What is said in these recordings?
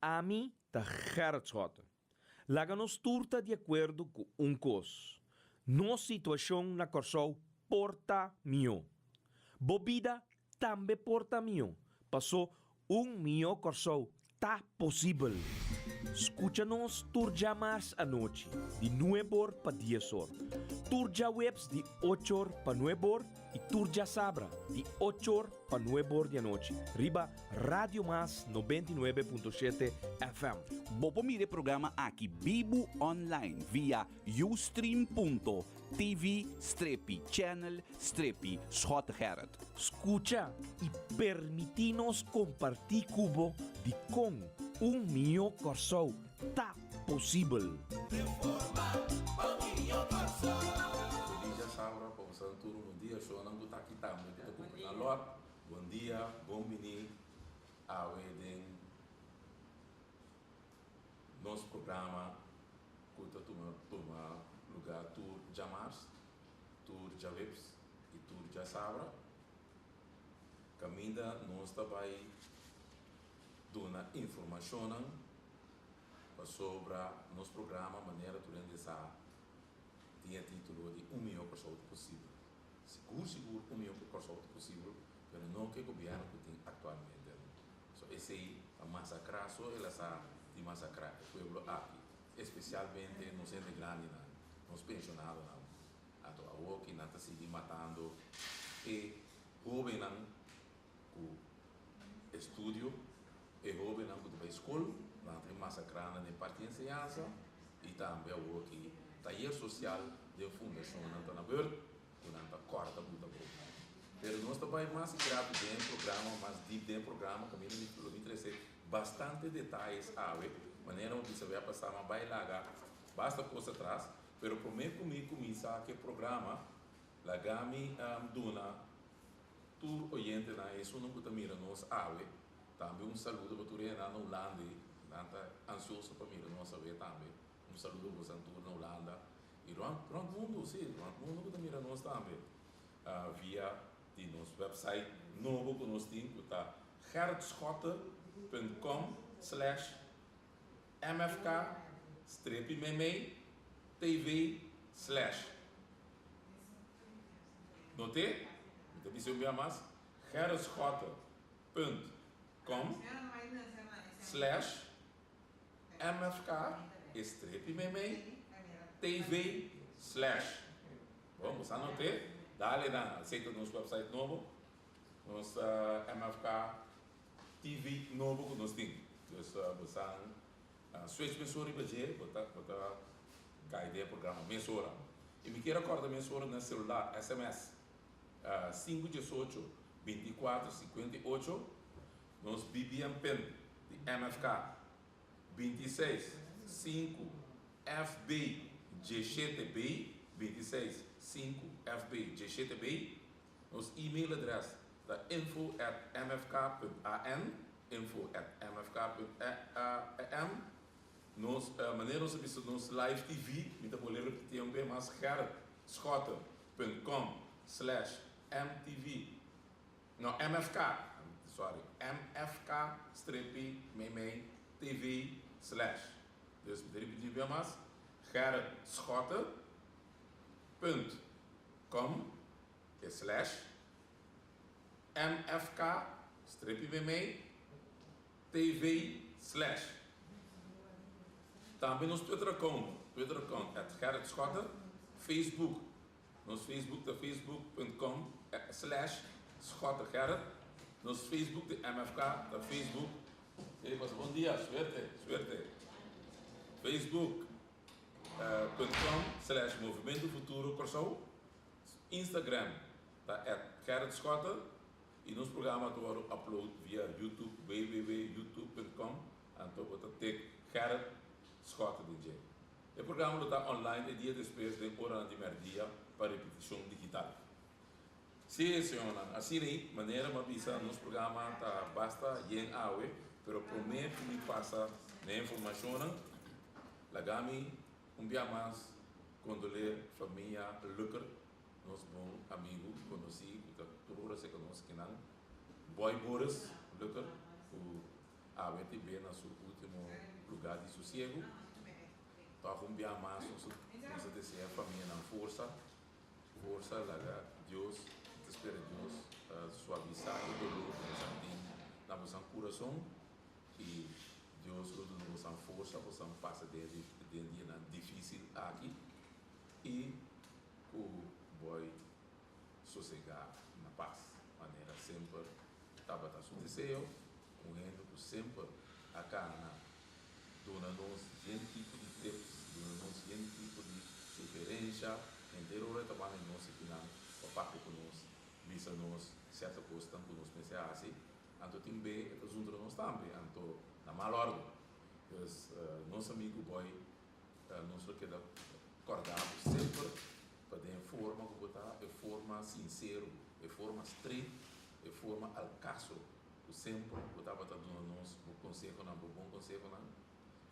Ami ta Gerrit Schotte. Laga nos tur ta di akuerdo ku un kos, nos situashon na Kòrsou por ta mihó. Bo bida tambe por ta mihó, pasó un mihó Kòrsou ta posibel. Skucha nos tur djamars anochi di nuebor pa diesor, tur djaweps di ochor pa nuebor i tur djasabra di ochor pa nuebor di anochi riba Radio Mas 99.7 FM. Bo por mira e programa aki bibu online via ustream.tv strepi channel strepi Schottegerrit. Skucha i permití nos kompartí ku bo dikon un mihó Kòrsou ta posibel. Feliz djasabra pa boso tur un bon dia shownan ku ta aki tambe ku ta kumpra nan lòt. Bon dia, bon bini awe den nos programa ku ta tuma tuma luga tur djamars, tur djaweps i tur djasabra. Kaminda nos ta bai duna informashonnan pasobra nos programa manera tur hende sa tin e titulo di Un Mihó Kòrsou Ta Posibel. Sigur sigur un mihó ku Kòrsou ta posibel, pero no ku e gobièrnu ku tin aktualmente. So esei ta masakrá so el a sa di masakrá e pueblo aki, espesialmente nos hende grandinan, nos penshonadonan. Anto awoki nan ta sigui matando e hóbennan ku estudio, e hóbennan ku ta bai skol, nan ta masakrá nan den parti di enseñansa i tambe awoki tayer sosial den fundashonnan ta na bèrt ku nan ta kòrta buta bou. Pero nos ta bai mas grato den e programa, mas dip den e programa kaminda mi lo mi trese bastante detayes awe, manera mi bisa wea pasá mi a bai laga basta kos atras, pero promé ku mi kuminsá ku e programa laga mi duna Tur oyentenan, esunnan ku ta mira nos awe, tambe un saludo pa tur hendenan na Hulanda ei, nan ta ansioso pa mira nos awe tambe. Un saludo pa bosan tur na Hulanda i rònt rònt mundu, sí, rònt mundu ku ta mira nos tambe via di nos wèpsait nobo ku nos tin ku ta gerritschotte punt com slash mfk strepi meimei tv slash. Noté, mi ta bisa un bia mas, gerritschotte punt com slash mfk e strepi meimei tv slash. Bon, bo sa noté? Dale dan, esei ta nos website nobo, nos mfk TV nobo ku nos tin. Dus bo sa Switch mesora riba dje, bo ta bo ta kai den e programa mesora. I mi kier a kòrda mesora na selular, sms, 5 18 24 58, nos BBM pin di MFK, 26 5 FB 17 B, 26 5 FB 17 B, nos email adrès ta info@mfk.an. info@mfk.am Nos manera nos a bisa nos live TV, mi ta bolbe repiti un bes mas, gerritschotte.com slash mtv, no mfk, sorry, mfk strepi meimei tv slash. Dus mi ta repiti un bes mas, gerritschotte.com slash. MFK strepi meimei TV slash. Tambe nos Twitter account, Twitter account at Gerrit Schotte, Facebook, nos Facebook ta facebook punt com slash Schotte Gerrit, nos Facebook di MFK ta facebook, Hey pasa bon dia, suerte, suerte, facebook punt com slash Movimento Futuro Kòrsou, Instagram ta at Gerrit Schotte y nos programa ta wòrdu upload via YouTube www.youtube.com anto bo ta tik Gerrit Schotte den dje. E programa lo ta online e dia despues den oranan di mèrdia pa repetishon digital. Sí, señornan, asina ei manera mi a bisa nos programa ta basta yen awe, pero promé ku mi pasa na e informashonnan laga mi un bia mas kondoler famia Lucker. Nos bon amigu konosí ku ta tur ora serka nos kinan, Boy Boris Lucker, ku Awe ta bin na su último lugá di sosiegu. Tòg un bia mas nos nos ta deseá famianan forsa, forsa laga Dios, ta spera Dios suavisá e doló ku bosan tin na bosan kurason i Dios lo duna bosan forsa pa bosan pasa den e den dianan difísil aki i ku Boy sosegá na pas manera semper tabata su deseo. Un hende ku semper a kana duna nos yen tipo di tips, duna nos yen tipo di sugerensha, henter ora e ta banda di nos ekinan pa papia ku nos, bisa nos sierto kosnan ku nos mester hasi, anto tin be e ta zuntra nos tambe, anto na mal òrdu. Dus nos amigu Boy, nos lo keda kòrda bo semper pa den e forma ku bo ta, e forma sinsero, e forma straight, e forma al kaso. Ku semper bo tabata duna nos bo konsehonan, bo bon konsehonan,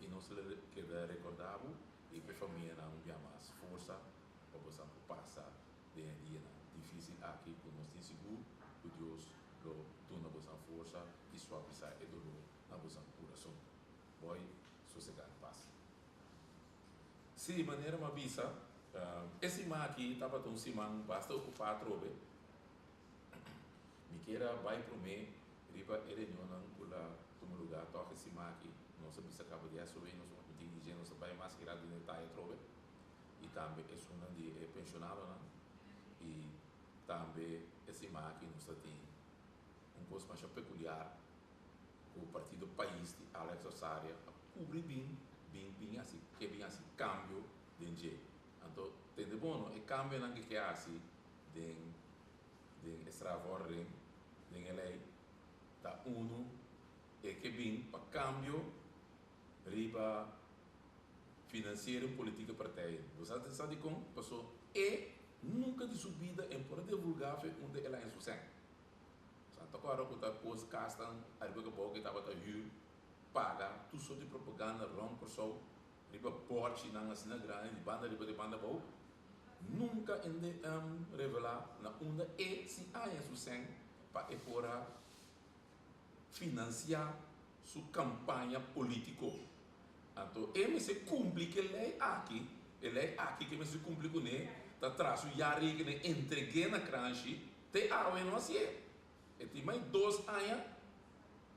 i nos lo keda rekordá bo i ku e famianan un bia mas forsa pa bosan por pasa den e dianan difísil aki ku nos tin sigur ku Dios lo duna bosan forsa i suavisá e doló na bosan kurason. Boy sosegá na pas. Sí, manera mi a bisa, e siman aki tabata un siman basta okupá atrobe. Mi kier a bai promé riba e reunionnan ku la tuma lugá tòg e siman aki. Nos a bisa kaba di SOW, nos a tin dje nos a bai mas grandi den detaye atrobe i tambe esunnan di e penshonadonan i tambe e siman aki nos ta tin un kos masha pekuliar ku partido Pais di Alex Rosaria a kubri bin bin bin hasi ke bin hasi kambio den dje. Anto tende bon no e kambionan ke ke hasi den den e strafvordering den e lei ta unu e ke bin pa kambio riba financiering politieke partijen. Bo sa sa dikon? Paso e nunka di su bida en por a divulga fe unda el a haña su sèn. Sa ta kòrda ku ta kos kasnan ariba gebou ke tabata hür paga tur sort di propaganda rònt Kòrsou riba bòrchinan asina grandi di banda riba di banda abou. Nunka NDM revelá na unda e si haña su sèn pa e por a finansiá su kampaña polítiko. Anto e mester kumpli ku e lei aki, e lei aki ku e mester kumpli kuné ta traha su jaarrekening entreg'é na Kranshi, te awe no hasié. E tin mai dos aña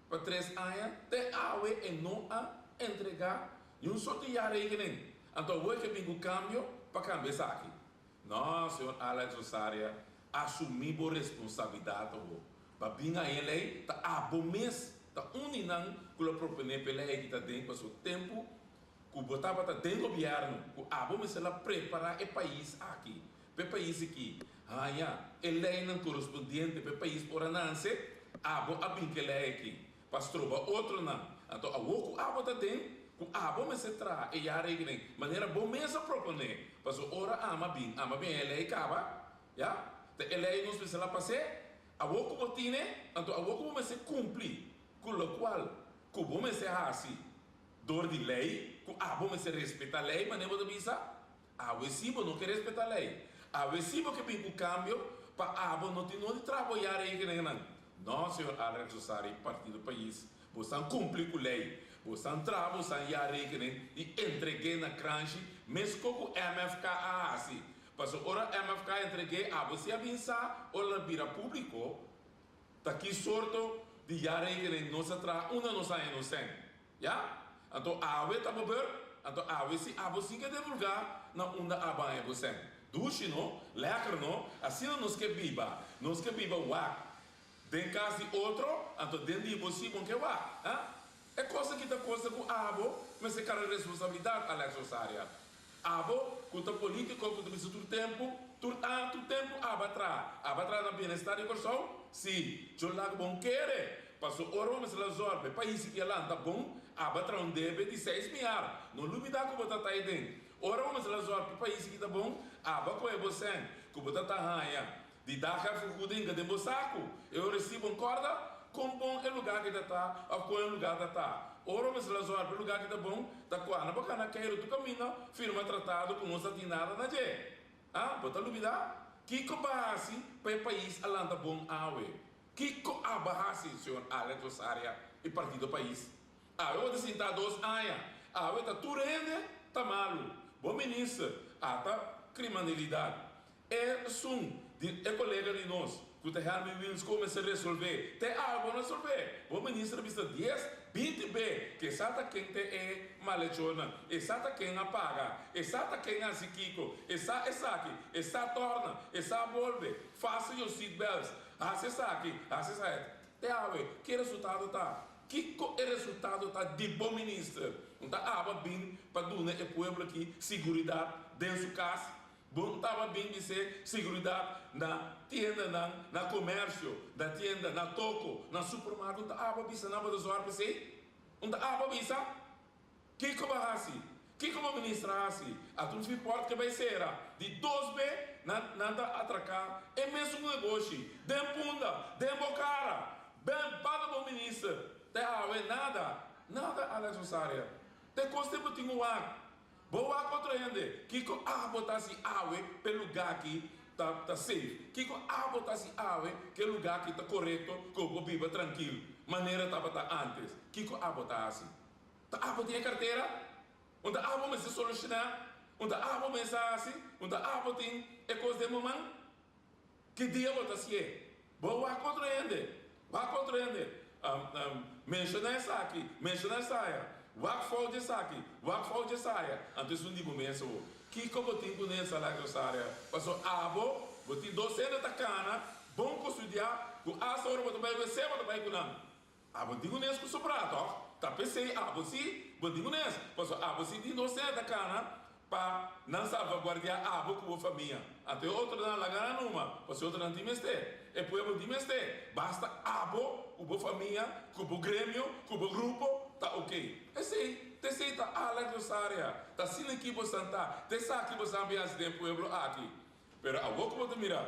pa tres aña te awe e no a entregá ni un sort di jaarrekening. Anto awor ke bin ku kambio pa kambia esaki. No, señor Alex Rosaria, asumí bo responsabilidat awor. Pa bin a e lei ta abo mes ta un di nan ku lo proponé p'e lei aki ta den paso tempu ku bo tabata den gobièrnu ku abo mester la prepará e pais aki P'e pais aki haña e leinan korespondiente p'e pais ora nanse, abo a bin k'e lei aki pa stroba otronan. Anto awor ku abo ta den, ku abo mester traha e jaarrekening manera bo mes a proponé, paso ora ama bin, ama bin e lei kaba, ya, ta e lei nos mester la pas'é. Awor ku bo tine, anto awor ku bo mester kumpli ku lokual ku bo mester hasi dor di lei, ku abo mester respetá lei manera bo ta bisa, Awe si bo no ke respeta lei. Awe si bo ke bin ku kambio pa abo no tin nodi traha bo jaarrekeningennan. No, señor Alex Rosario y Partido Pais, bosan kumpli ku lei. Bosan traha bosan jaarrekening y entreg'é na Kranshi mesko ku MFK a hasi. Paso ora MFK a entreg'é abo si a bin sa ora la bira publiko ta ki sorto di jaarrekening nos a traha unda nos a haña nos sèn. Ya? Anto awe ta bo beurt? Anto awe si abo sin ke divulgá na unda a baña bo sèn. Dushi no? Lèker no? Asina nos ke biba. Nos ke biba wak den kas di otro, anto den di bo si bon ke wak. Ha? E kos aki ta kosa ku abo mester kara responsabilidat, Alex Rosaria. Abo ku ta polítiko ku ta bisa tur tempu, tur a tur tempu abo a traha. Abo a traha na bienestar di Kòrsou? Sí. Djo laga bon kere. Paso ora bo mester la zorg pa e pais ki a lanta bon, aba traha un debe di seis miar. No lubida ku bo ta ta aden. Ora bo mester la zorg pa e pais ki ta bon, aba kohe bo sèn ku bo ta ta haña di daghervergoeding den bo saku. E ora si bon kòrda kon bon e lugá ki ta ta òf kon e lugá ta ta. Ora bo mester la zorg pa e lugá ki ta bon, ta kua na bo kana keiru tur kaminda firma tratado ku no sa tin nada na dje. Ah, bo ta lubida? Kiko bo a hasi pa e pais a lanta bon awe? Kiko abo a hasi, señor Alex Rosaria? E partido Pais. Awe bo ta sinta dos aña. Awe ta tur hende ta malu. Bo minister ata krimanilidat. Esun di e kolega di nos ku ta Herman Wilms ku mester resolve. Te awe bo no resolve. Bo minister a bisa dies, 20 be ku e sa ta ken te e malechornan, e sa ta ken a paga, e sa ta ken a hasi kiko, e sa esaki, e sa torna, e sa bolbe, fasten your seat belts, hasi esaki, hasi esaki. Te awe, ki resultado ta? Kiko e resultado ta di bo minister? Un ta aba bin pa duna e pueblo aki siguridat den su kas? Bo no taba bin bis'é siguridat na tiendanan, na komersio, na tienda, na toko, na supermarkt? Un ta aba bisa nan bo ta zòrg p'esei? Un ta aba bisa? Kiko bo a hasi? Kiko bo minister a hasi? Ata un freeport ke bai sera. Di dos be nan nan ta atraká e mesun negoshi den punda, den bo kara. Ben paga bo minister. Te awe nada, nada Alex Rosaria. Te kos te bo tin un wak. Bo wak otro hende, kiko abo ta hasi awe p'e lugá aki ta ta safe? Kiko abo ta hasi awe ku e lugá aki ta korekto ku bo por biba trankil manera tabata ántes? Kiko abo ta hasi? Ta abo tin e kartera? Un ta abo mester solushoná? Un ta abo mester hasi? Un ta abo tin e kos den bo man? Ki dia bo ta hasié? Bo wak otro hende, wak otro hende. Menshoná esaki, menshoná esaya. Wak fout di esaki, wak fout di esaya. Anto esun di bo mes awor. Kiko bo tin ku Nelson Alex Rosaria? Pasobra abo, bo tin dos hende ta kana, bon ku studiá, ku asta ora bo ta bai wc bo ta bai ku nan. Abo tin unes ku sobrá tòg? Ta p'esei abo si bo tin unes, pasobra abo si tin dos hende ta kana pa nan salvaguardiá abo ku bo famia. Anto e otronan laga nan numa, pasobra e otronan tin mester. E pueblo tin mester. Basta abo ku bo famia, ku bo gremio, ku bo grupo ta okey. Esei, ta esei ta Alex Rosaria. Ta asina ki bosan ta. Ta esaki bosan bin hasi den e pueblo aki. Pero awor ku bo ta mira.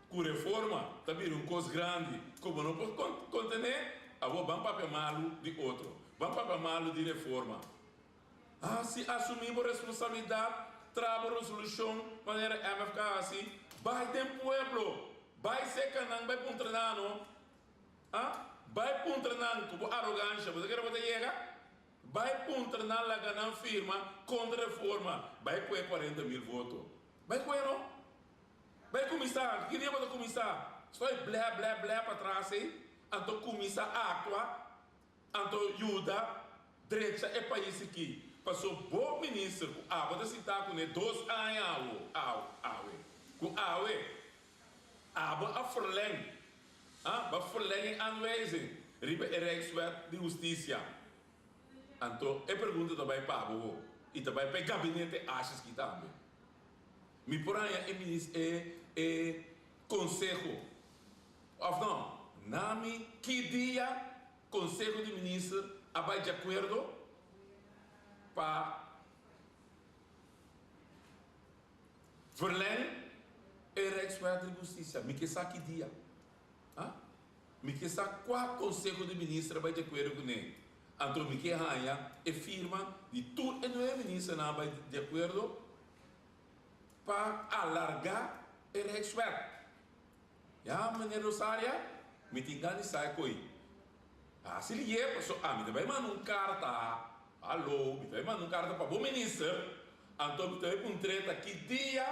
Ku reforma ta bira un kos grandi ku bo no por kontené, awor ban papia malu di otro, ban papia malu di reforma. Hasi asumí bo responsabilidat, traha bo resolushon manera MFK a hasi, bai den pueblo, bai seka nan, bai puntra nan no, ah, bai puntra nan ku bo arogansha, bo ta kere bo ta yega? Bai puntra nan laga nan firma kontra reforma, bai kue 40.000 voto, bai kue no. Bai kuminsá, ki dia bo ta kuminsá? Stoi blè blè blè patras ei, anto kuminsá aktua, anto yuda drecha e pais aki. Paso bo minister ku abo ta sintá kuné dos aña awo, awe, ku awe abo a verleng, ah, bo a verleng e aanwijzing riba e Rijkswet di Hustisia. Anto e pregunta ta bai pa abo i ta bai pa e gabinete asjes ki tambe. Mi por haña e minis e e konseho òf no? Na mi ki dia konseho di minister a bai di akuerdo pa verleng e Rijkswet di Hustisia? Mi ke sa ki dia. Ha? Mi ke sa kua konseho di minister a bai di akuerdo kuné. Anto mi ke haña e firma di tur e nuebe ministernan a bai di akuerdo. Pa alargá e Rijkswet. Ya, meneer Rosaria, mi tin gana di sa e ko'i. Hasi liye, paso ami ta bai manda un karta, hallo, mi ta bai manda un karta pa bo minister, anto mi ta bai puntr'é ta ki dia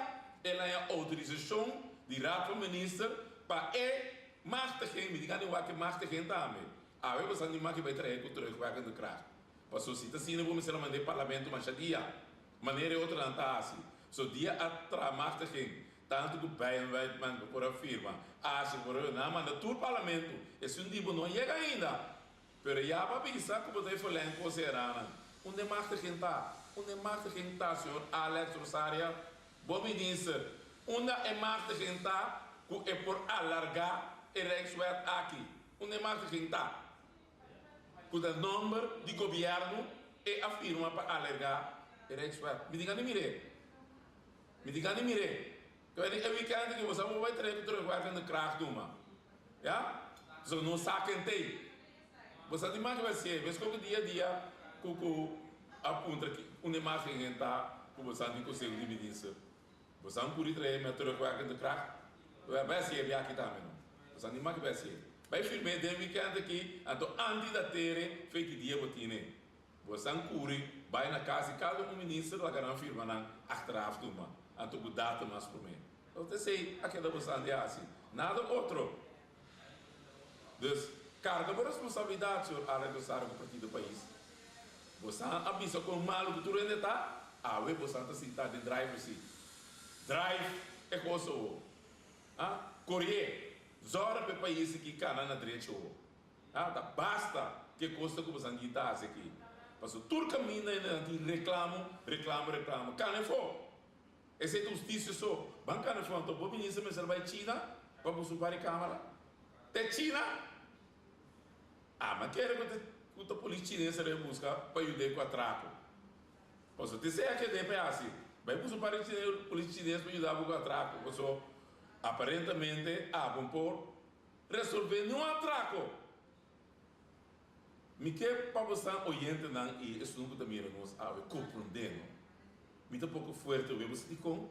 el haña outorisashon di Raad van Minister pa e machtiging, mi tin gana di wak e machtiging tambe. Awe bo sa ni maki bai trahe ku terugwerkende kracht. Paso si ta asina bo mester a mand'é parlamento masha dia. Manera e otronan ta hasi. So dia a traha machtiging, tantu ku Bijen Whiteman por a firma, Asje por a, nan a manda tur parlamento. Esun di bo no a yega ainda. Pero ya bo a bisa ku bo ta e verleng kos e eranan. Unda e machtiging ta? Unda e machtiging ta, señor Alex Rosaria? Bo minister, unda e machtiging ta ku e por alarga e Rijkswet aki? Unda e machtiging ta? Ku ta nomber di gobièrnu e a firma pa alergá e Rijkswet. Mi tin gana di mir'é. Mi tin gana di mir'é. Ke wende e wikènt aki bo sa bo bai trae ku terugwerkende kracht numa. Ya? Pasobra nos sa ken t'ei. Bo sa di mas bai si'é. Meskos ku dia dia ku ku a puntra ki unda e mas gen ta ku bo sa di konseho di minister. Bo sa un puri trae met terugwerkende kracht? Bai si'é biaha aki tambe no. Bo sa di mas bai si'é. Bai firm'é den wikènt akí, anto anti da tere fe ki dia bo tine. Bo san kuri bai na kas di kada un minister laga nan firma nan achteraf tuma, anto ku datum mas promé. Nos ta esei a keda bo san di hasi, nada otro. Dus, karga bo responsabilidat, señor Alex Rosario ku Partido Pais. Bo san a bisa kon malu ku tur hende ta, awe bo san ta sinta den driver seat. Drive e kos awo. A korié, zòrg pa e pais aki kana na drechi awo. A ta basta ku e kos ta ku bo san gita hasi aki. Pasobra tur kaminda hende nan tin reklamo, reklamo, reklamo. Kana efo! Esei ta hustisia so. Ban kana efo anto bo minister mester bai China pa buska un par di kamera? Te China? Ama kere ku ta ku ta polis chines a bai buska pa yud'é ku atrako. Pasobra te sea ked'é pa e hasi. Bai buska un par di chines polis chines pa yuda bo ku atrako. Pasobra aparentemente abo por resolvé niun atrako. Mi ke pa bosan oyentenan i esun ku ta mira nos awe komprondé no. Mi ta poko fuerte obe bo sa dikon?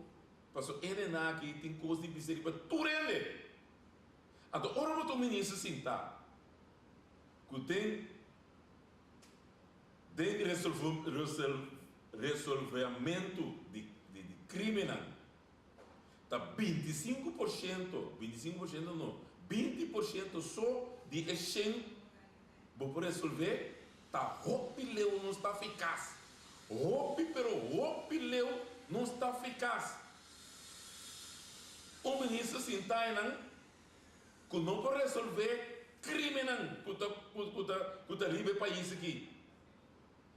Paso hendenan aki tin kos di bisa riba tur hende. Anto ora bo ta un minister sintá ku den den resolveamentu di di krimennan Ta 25%, 25% no, 20% so di e shen bo por resolvé, ta hopi leu nos ta fikas. Hopi pero hopi leu nos ta fikas. Un minister sinta einan ku no por resolvé krimennan ku ta ku ta ku ta riba e pais aki.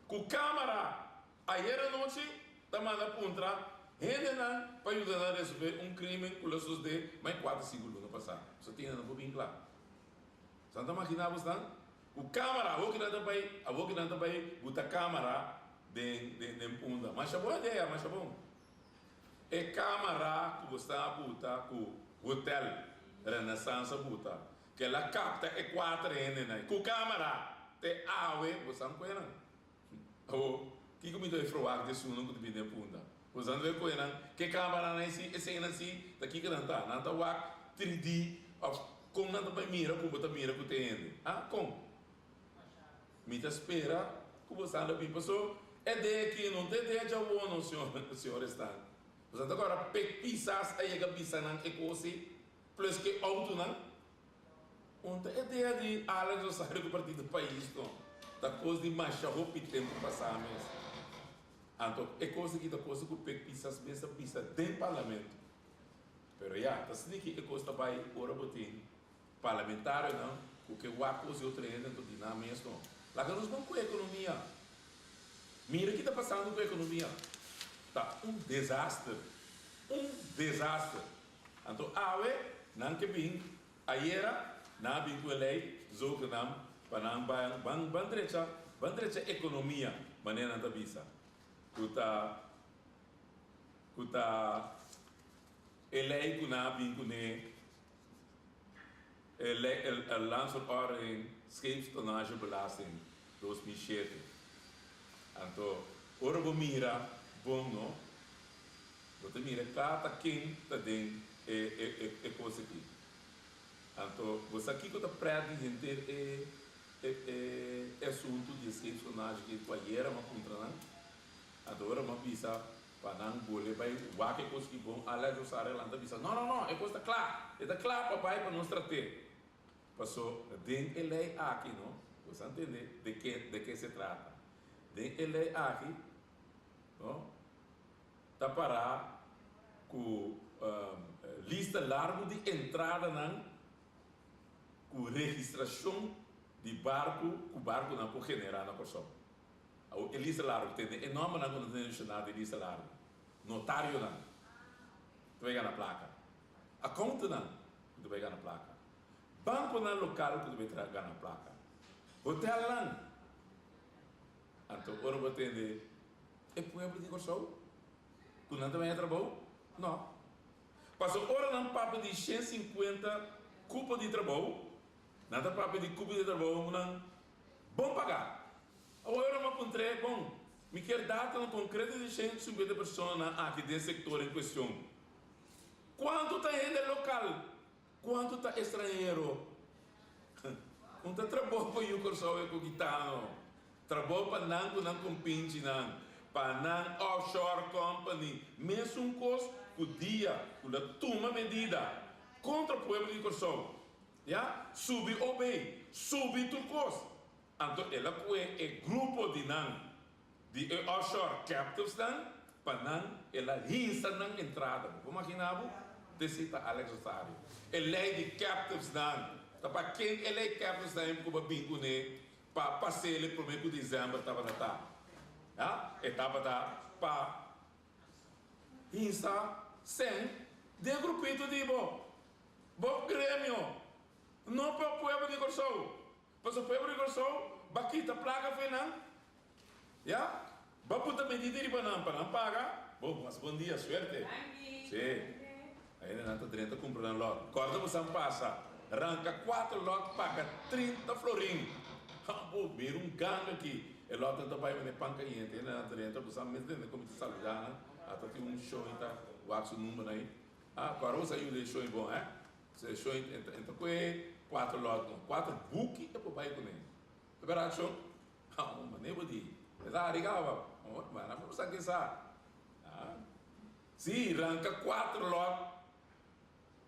Ku kamara Ayer anochi ta manda puntra hendenan pa yuda nan resolve un crimen cu lo sosde mai cuater cinco luna pasa. So tin nan por bin cla. San ta magina bosnan cu camara awor ki nan ta bay awor ki nan ta bay buta camara den den den punda. Masha bon idea masha bon. E camara cu bosnan a buta cu hotel Renaissance a buta kela capta e cuater hendenan cu camara te awe bosnan cu enan. Awor, kiko mi ta bai ferwagt di esunnan ku ta bini den punda? Bo sa bai kohe nan ke kamaranan esi, eseinan si, ta kiko nan ta? Nan ta wak 3D òf kon nan ta bai mira ku bo ta mira ku ta hende? Ah, kon? Mi ta spera ku bo sa lo bin paso e dea aki no ta e dea djawo no, señor Restan. Bo sa ta kòrda pek pisas a yega bisa nan e kos ei, plus ke outonan. Un ta e dea di Alex Rosario ku Partido Pais no ta kos di masha hopi tempu pasá mes. Anto e kos aki ta kos ku Pek Pisas mes a bisa den parlamento. Pero ya, ta sniki e kos ta bai ora bo tin parlamentarionan ku ke wak kos di otro hende anto di nan mes no. Laga nos ban ku ekonomia. Mira ki ta pasando ku ekonomia. Ta un desaster. Un desaster. Anto awe nan ke bin, ayera nan a bin ku e lei zogenaamd pa nan ban ban ban drecha ban drecha ekonomia manera nan ta bisa ku ta ku ta e lei ku nan a bin kuné e lei e Landsverordening Scheepstonnagebelasting 2007 anto ora bo mira bon no. Bo ta mira kla ta ken ta den e e e kos aki. Anto bo sa kiko ta pret di henter e e e asuntu di e scheepstonage aki ku ayera mi a puntra nan. Anto ora mi a bisa pa nan bole bai wak e kos aki bon, Alex Rosario a lanta bisa, no no no, e kos ta kla, e ta kla pa bai pa nos trat'é. Paso den e lei aki no, bo sa ntende de ke de ke se trata. Den e lei aki no, Ta pará ku lista largu di entradanan ku registrashon di barku ku barkunan por generá na Kòrsou. Awor e lista largu tende e nòmbernan ku nos a menshoná den lista largu, notarionan ku ta bai gana plaka, akountenan ku ta bai gana plaka, bankonan lokal ku ta bai gana plaka, hotelnan. Anto ora bo tende e pueblo di Kòrsou ku nan ta baña trabou? No. Pasobra ora nan papia di 150 kupo di trabou, nan ta papia di kupo di trabou ku nan bon pagá. Awor ora mi a puntr'é, bon, mi kier datonan konkreto di 150 personanan aki den sektor en kuestion. Kuantu ta hende lokal? Kuantu ta estranhero? Un ta trabou pa yu Kòrsou e ku gitano. Trabou pa nan ku nan kompinchinan, pa nan offshore company. Mesun kos ku dia ku la tuma medida kontra pueblo di Kòrsou. Ya, subi OB, subi tur kos. Anto el a kue e grupo di nan di e offshore captives nan pa nan el a hinsa nan entrada. Bo por magina bo? Desi ta Alex Rosario. E ley di captives nan ta pa ken e ley captives nan e ku ba bin kune pa pasele prome ku december tabata ta? Ya, e tabata pa hinsa sen den grupito di bo, bo gremio, no pa pueblo di Kòrsou. Pasobra pueblo di Kòrsou ba kita plaka fo'i nan, ya, ba buta medida riba nan pa nan paga. Bo, mas bon dia, suerte. Sí, ainda nan ta drenta kumpra nan lòt. Kòrda bo san pasa, ranka kuater lòt paga 30 florin. Ha, bo mira un ganga aki. E lòtnan ta bai manera pan kayente, ainda nan ta drenta, bo sa mes drenta komo ta saluda nan. Ata tin un shon ta wak su numbernan ei. Ah, kòrda bo sa yuda e shon bon, hè. Seshon e ta koe kuater lòt no, kuater buki e por bai kuné. E bèrdat shon? Ha, un manera bo di. E ta hari kaba. Ma nan por sa ke sa. Ha. Si, ranka kuater lòt,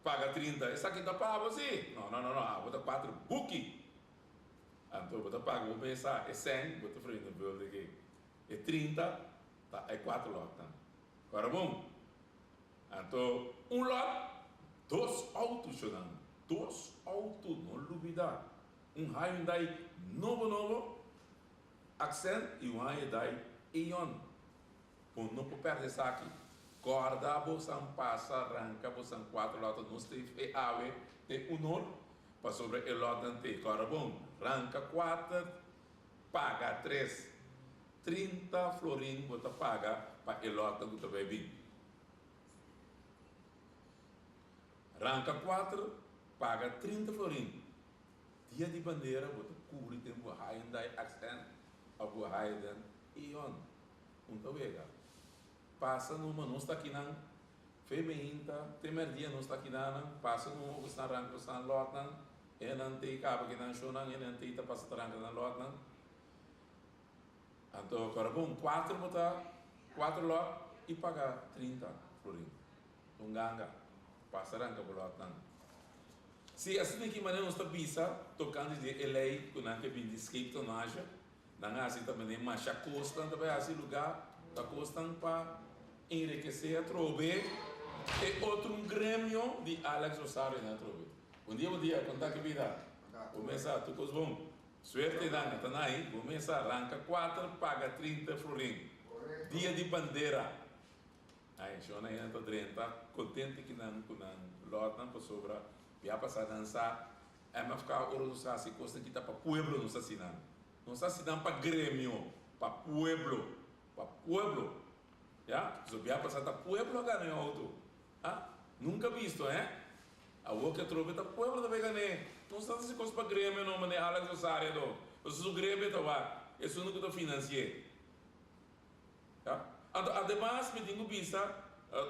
paga 30. Esaki ta pa bo si? No, no, no, no, abo ta kuater buki. Anto bo ta paga bo mesa e sèn, bo ta vereenvuldig e. E 30 ta e kuater lòtnan. Kòrda bon. Anto un lot, dos auto shonan, dos auto, no lubida, un Hyundai nobo nobo, Accent y un Hyundai Eon. Bo no por perde esaki. Corda bosan pasa ranca bosan cuatro lot, nos ta e awe te unor, pasobra e lotnan te, corda bon, ranca cuater, paga tres. 30 florin bo ta paga pa e lotnan cu ta bay bin. Ranka kuater, paga 30 florin. Dia di bandera bo ta kubri den bo Hyundai Accent of bo Hyundai Eon. Un ta wega. Pasa numa nos ta akinan, fe meinta te merdia nos ta akinanan, pasa numa ku esnan ranka ku esnan lotnan, enan tei kaba kinan shownan, enan tei ta pasa ta ranka nan lotnan. Anto kòrda bon, kuater bo ta kuater lòt i paga 30 florin. Un ganga. Pasa ranka bo lòtnan. Si asina ki manera nos ta bisa tokante di e lei ku nan ke bin di scheeptonnage, nan a hasi ta manera masha kosnan ta bai hasi lugá ta kosnan pa enrekesé atrobe e otro un gremio di Alex Rosario nan atrobe. Bon dia, bon dia, kon ta ki bida? Bo mesa, tur kos bon? Suerte nan ta nai, bo mes a ranka kuater paga 30 florin. Dia di bandera. Ai, shon nan ta drenta kontente ki nan ku nan lòtnan pasobra bia pasa nan sa MFK ora nos hasi kosnan ki ta pa pueblo nos hasi nan. Nos hasi nan pa gremio, pa pueblo, pa pueblo. Ya, pasobra bia pasa ta pueblo a gana e outo. Ah, nunca visto, eh? Awor ke atrobe ta pueblo ta bay gané. No sa si cos pa gremio no, manera Alex Rosario do. Pasobra su gremio ta wak, esun cu ta financié. Ya. Anto ademas mi tin cu bisa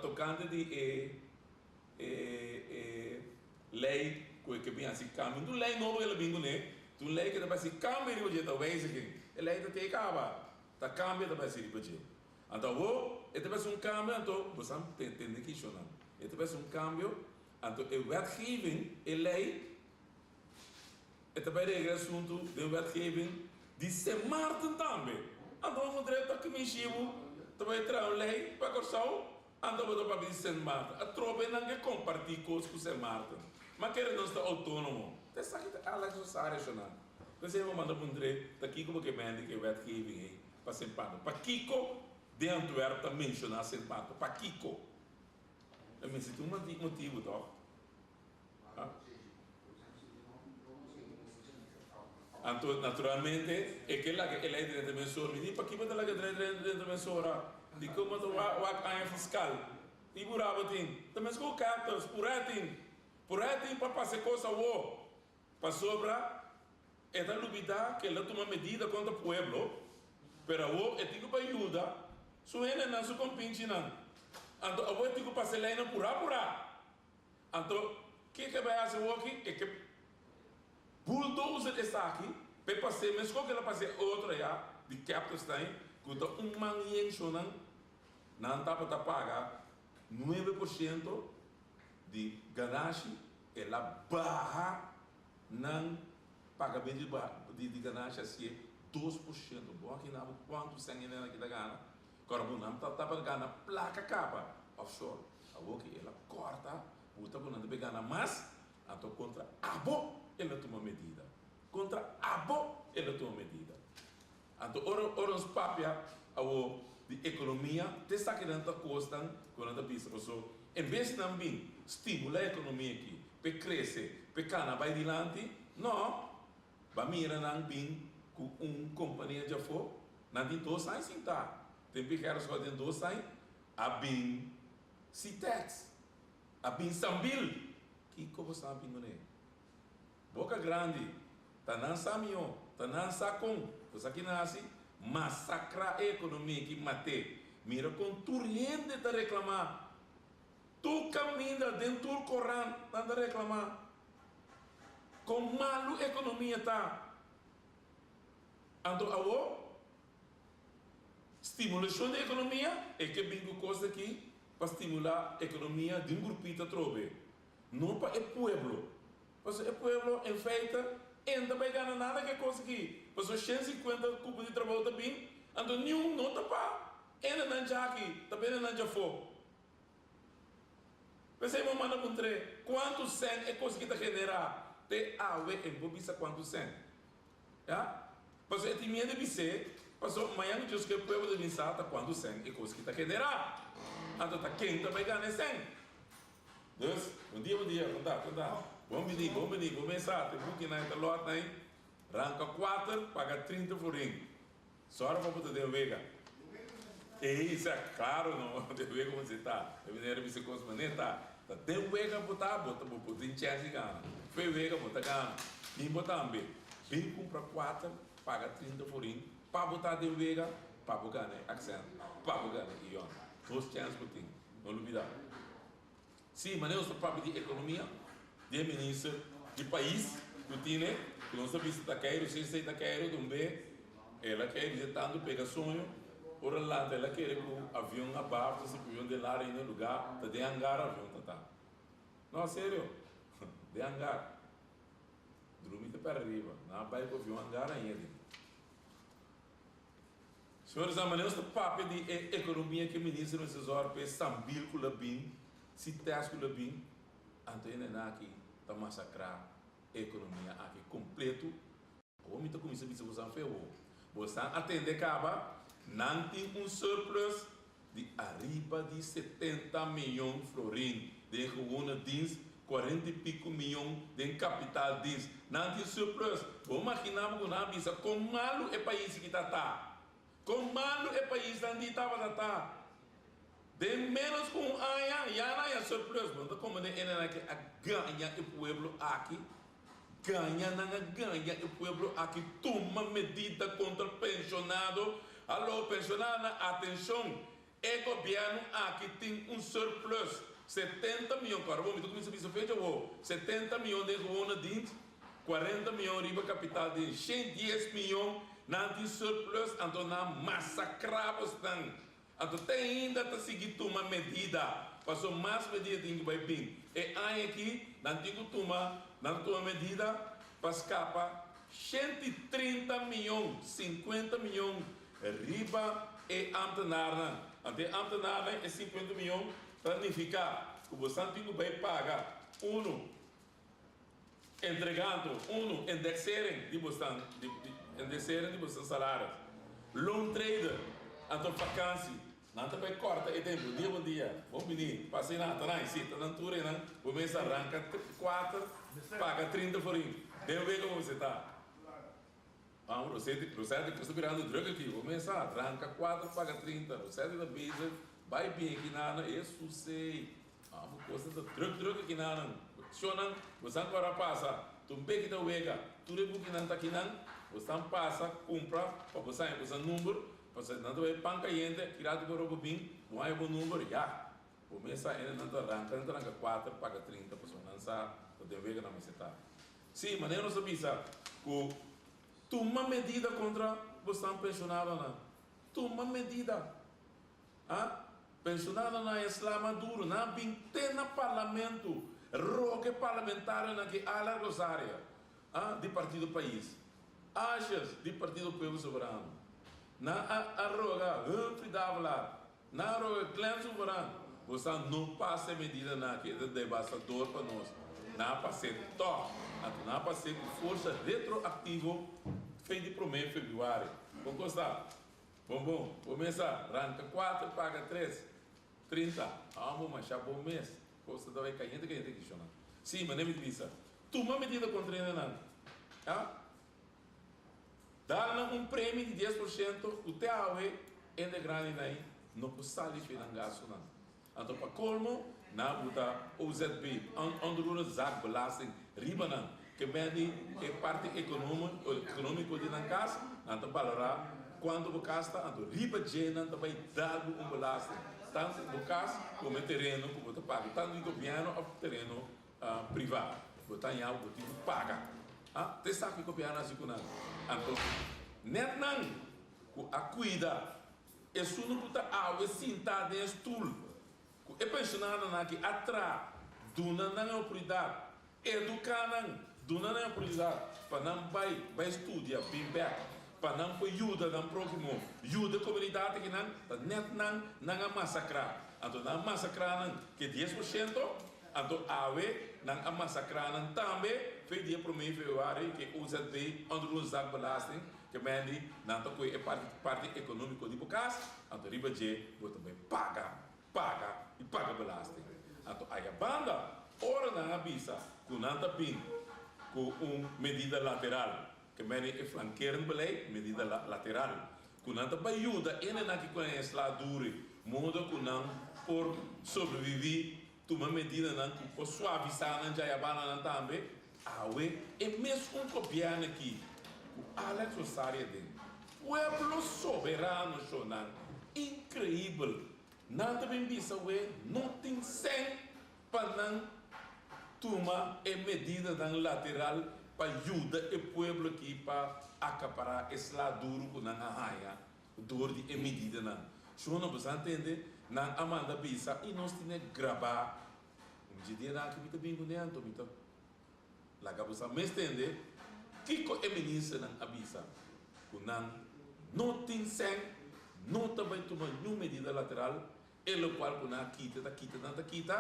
tocante di e e e ley cu e ke bin haci cambio. No ta un ley nobo ke el a bin cune, ta un ley ke ta bay haci cambio riba dje, ta wijziging. E ley ta te caba, ta cambio ta bay haci riba dje. Anto awor e ta bay haci un cambio anto bo sa tende kishonan. E ta bay haci un cambio. Anto e wetgeving, e lei, e ta bai regla e asuntu den wetgeving di Sint Maarten tambe. Anto bo munt'e ta kmishi bo ta bai traha un lei pa Kòrsou, anto bo ta papia di Sint Maarten. Atrobe nan ke kompartí kos ku Sint Maarten. Ma kere nos ta outónomo. Ta esaki ta Alex Rosario shona. P'esei bo manda puntr'é ta kiko bo ke mende ku e wetgeving ei pa Sint Maarten. Pakiko den Antwerp ta menshoná Sint Maarten? Pakiko? E mester tin un motibu tòg? Ha? Anto, naturalmente, e ke laga e lei drenta mensora. Mi di, Pakiko bo ta laga e lei drenta mensora? Dikon bo ta wak aña fiskal? I bo raba tin? Ta meskos kaptors, purá tin. Purá tin pa pasa e kos awor. Pasobra e ta lubidá ku el a tuma medida kontra pueblo, pero awor e tin ku bai yuda su hendenan, su kompinchinan. Anto awor e tin ku pasa e leinan purá purá. Anto, ke ke bai hasi awor aki? E ke. Bulldozer esaki p'e pas'é meskos ku el a pas'é otro ayá di Captelstein ku ta un man yen shonnan nan tabata paga 9% di ganashi el a baha nan pagamentu di ganashi hasié 2%. Bo a kina bo kuantu sèn e nena aki ta gana? Kòrda bo nan tabata gana plaka kaba offshore. Awor ki el a kòrta buta ku nan ta bai gana mas. Anto kontra abo el a tuma medida. Kontra abo el a tuma medida. Anto ora ora nos papia awo di ekonomia, te esakinan ta kosnan ku nan ta bisa paso en bes di nan bin stimula e ekonomia aki p'e krese, p'e kana bai dilanti, no, ba mira nan bin ku un kompania djafó, nan tin dos aña sintá, tempu e Gerrit den dos aña a bin Citex. A bin Sambil! Kiko bo sa bin kuné? Boka grandi, ta nan sa mihó, ta nan sa kon. Bo sa ki nan hasi? Masakrá e ekonomia ki mat'é. Mira kon tur hende ta reklamá. Tur kaminda, den tur korant, nan ta reklamá kon malu ekonomia ta. Anto awor, stimulashon di ekonomia, e ke bin ku kos aki pa stimulá ekonomia di un grupito atrobe, no pa e pueblo. Pasobra e pueblo en feite en ta bai gana nada ku e kos aki. Pasobra 150 kupo di trabou ta bin, anto niun no ta pa hendenan djaki, ta pa hendenan djafó. P'esei bo manda puntr'é, kuantu sèn e kos aki ta generá? Te awe en por bisa kuantu sèn. Ya? Pasobra e tin miedu bis'é, pasobra mañan ku Dios ke pueblo ta bin sa ta kuantu sèn e kos ki ta generá. Anto ta ken ta bai gana e sèn? Dus, bon dia, bon dia, kon ta, kon ta? Bon bini, bon bini, bo mes sa, te bukinan e ta lòt nan, ranka kuater, paga 30 florin. Sòru pa bo ta den wega. Ey, sa, klaro no, den wega bo mester ta. E manera bisa kos manera ta. Ta den wega bo ta, bo ta, bo tin chèns di gana. Fe wega bo ta gana. Bin bo tambe. Bin kumpra kuater, paga 30 forin, pa bo ta den wega, pa bo gana e Accent, pa bo gana e Ion. Dos chèns bo tin. No lubida. Sí, manera nos ta papia di ekonomia, di e minister di pais ku tine, ku nos ta bisa ta keiru, si esei ta keiru, ta un be el a keiru dje tantu pega soño, ora lanta el a kere ku avion a baf, ta si avion den lara ainda lugá, ta den hangar avion ta ta. No, serio, den hangar. Drumi ta pera riba, nan a bai ku avion hangar ainda den. Señores a manera nos ta papia di e economia cu e minister mester zorg p'e sambil cu la bin, si test cu la bin, anto e nena aki ta masacra e economia aki completo. Awor mi ta cuminsa bisa bosan fe awor. Bosan a tende caba, nan tin un surplus di ariba di 70 miyon florin den gewone dienst, 40 y pico miyon den kapitaaldienst. Nan tin surplus. Bo magina bo ku nan a bisa kon malu e pais aki ta ta? Kon malu e paisnan di tabata ta? Den menos ku un aña ya nan haña surplus. Bo no ta komprende e nan aki a gaña e pueblo aki? Gaña nan a gaña e pueblo aki tuma medida kontra penshonado. Hallo penshonadonan atenshon e gobièrnu aki tin un surplus 70 miyon kòrda bo mi ta kuminsá bisa fecha awo 70 miyon den gewone dint 40 miyon riba kapital den 110 miyon nan tin surplus anto nan masakrá bosnan. Anto te ainda ta sigui tuma medida, paso mas medida tin ku bai bin. E aña aki nan tin ku tuma, nan ta tuma medida pa skapa 130 miyon, 50 miyon riba e ambtenarnan. Anto e ambtenarnan e 50 miyon ta nifiká ku bosan tin ku bai paga unu Entregando unu indexering di bosnan di indexering di bosnan salaris. Loontrader anto vakansi nan ta bai korta e den bon dia bon dia bon bini pasa einan ata nan si ta nan tur einan bo mester ranka kuater paga 30 forin den wega bo mester ta. Amo Roseti Roseti kos ta birando druk aki bo mester ranka kuater paga 30 Roseti ta bezig bai bin aki nan Hesusey. Amo cosnan ta druk druk aki nanan. Shonnan, bosan cu ora pasa, tur beki ta wega, tur e bukinan ta akinan, bosan pasa cumpra pa bosan haña bosan number, pasobra nan ta bay pan cayente, aki rato cu ora bo bin, bo haña bo number, ya! Bo mes sa hende nan ta ranca, nan ta ranca cuater paga 30, pasobra nan sa ta den wega nan mester ta. Sí, manera nos a bisa ku tuma medida kontra bosnan penshonadonan. Tuma medida. A Penshonadonan a sla Maduro, nan a bin te na parlamento roga e parlamentarionan ki Alan Rosaria, a di Partido Pais, Asjes di Partido Pueblo Soberano, nan a a roga Humphrey Davelaar, nan a roga Glenn Sulvaran, bosa no pasa e medidanan aki, e ta devastador pa nos. Nan a pas'é tòg, anto nan a pas'é ku forsa retroaktivo fe di promé februari. Kon kos ta? Bon bon, bo mes a ranka kuater paga tres, 30, amo masha bon mes, kos ta bai kayente kayente ki shona. Si, manera mi ta bisa, tuma medida kontra hendenan, a dal nan un premi di 10% ku te awe hende grandinan ei no por sali fe nan gastunan. Anto pa colmo, nan a buta OZB, Onroerend Zaak Belasting, riba nan. Ke mende e parti economico di nan cas, nan ta balora cuanto bo cas ta, anto riba dje nan ta bay dal bo un belasting. Tanto bo cas como e tereno cu bo ta paga, tanto di gobierno of tereno priva. Bo ta haña bo tin cu paga. Ta esaki gobierno a haci cu nan. Anto net nan cu a cuida Esun ku ta awe sintá den e stul ku e pensionadonan aki a traha, duna nan e oportunidat, eduká nan, duna nan e oportunidat pa nan bai, bai studia, bin bèk, pa nan por yuda nan próhimo, yuda e komunidat akinan, ta nèt nan nan a masakrá. Anto nan a masakrá nan ke 10%, anto awe nan a masakrá nan tambe fe dia promé febrüari ke OZB, Onroerend Zaakbelasting, Ke mendi nan ta koe e parti parti ekonómiko di bo kas, anto riba dje bo ta bai paga, paga i paga belasting. Anto aya banda, ora nan a bisa ku nan ta bin ku un medida lateral, ke mendi e flankerend beleid, medida lateral, ku nan ta bai yuda hendenan ki koe e sla duru, modo ku nan por sobreviví, tuma medidanan ku por suavisá nan djaya bandanan tambe. Awe e mes un gobièrnu aki ku Alex Rosario den Pueblo Soberano shownan inkreibel nan ta bin bisa we no tin sèn pa nan tuma e medidanan lateral pa yuda e pueblo aki pa akapará e sla duru ku nan a haña dor di e medidanan. Shownan bo sa ntende nan a manda bisa i nos tine grabá. Un dje dianan aki mi ta bin kuné anto mi ta laga bo sa mes tende kiko e ministernan a bisa ku nan no tin sèn, no ta bai tuma niun medida lateral, e lokual ku nan a kita ta kita nan ta kita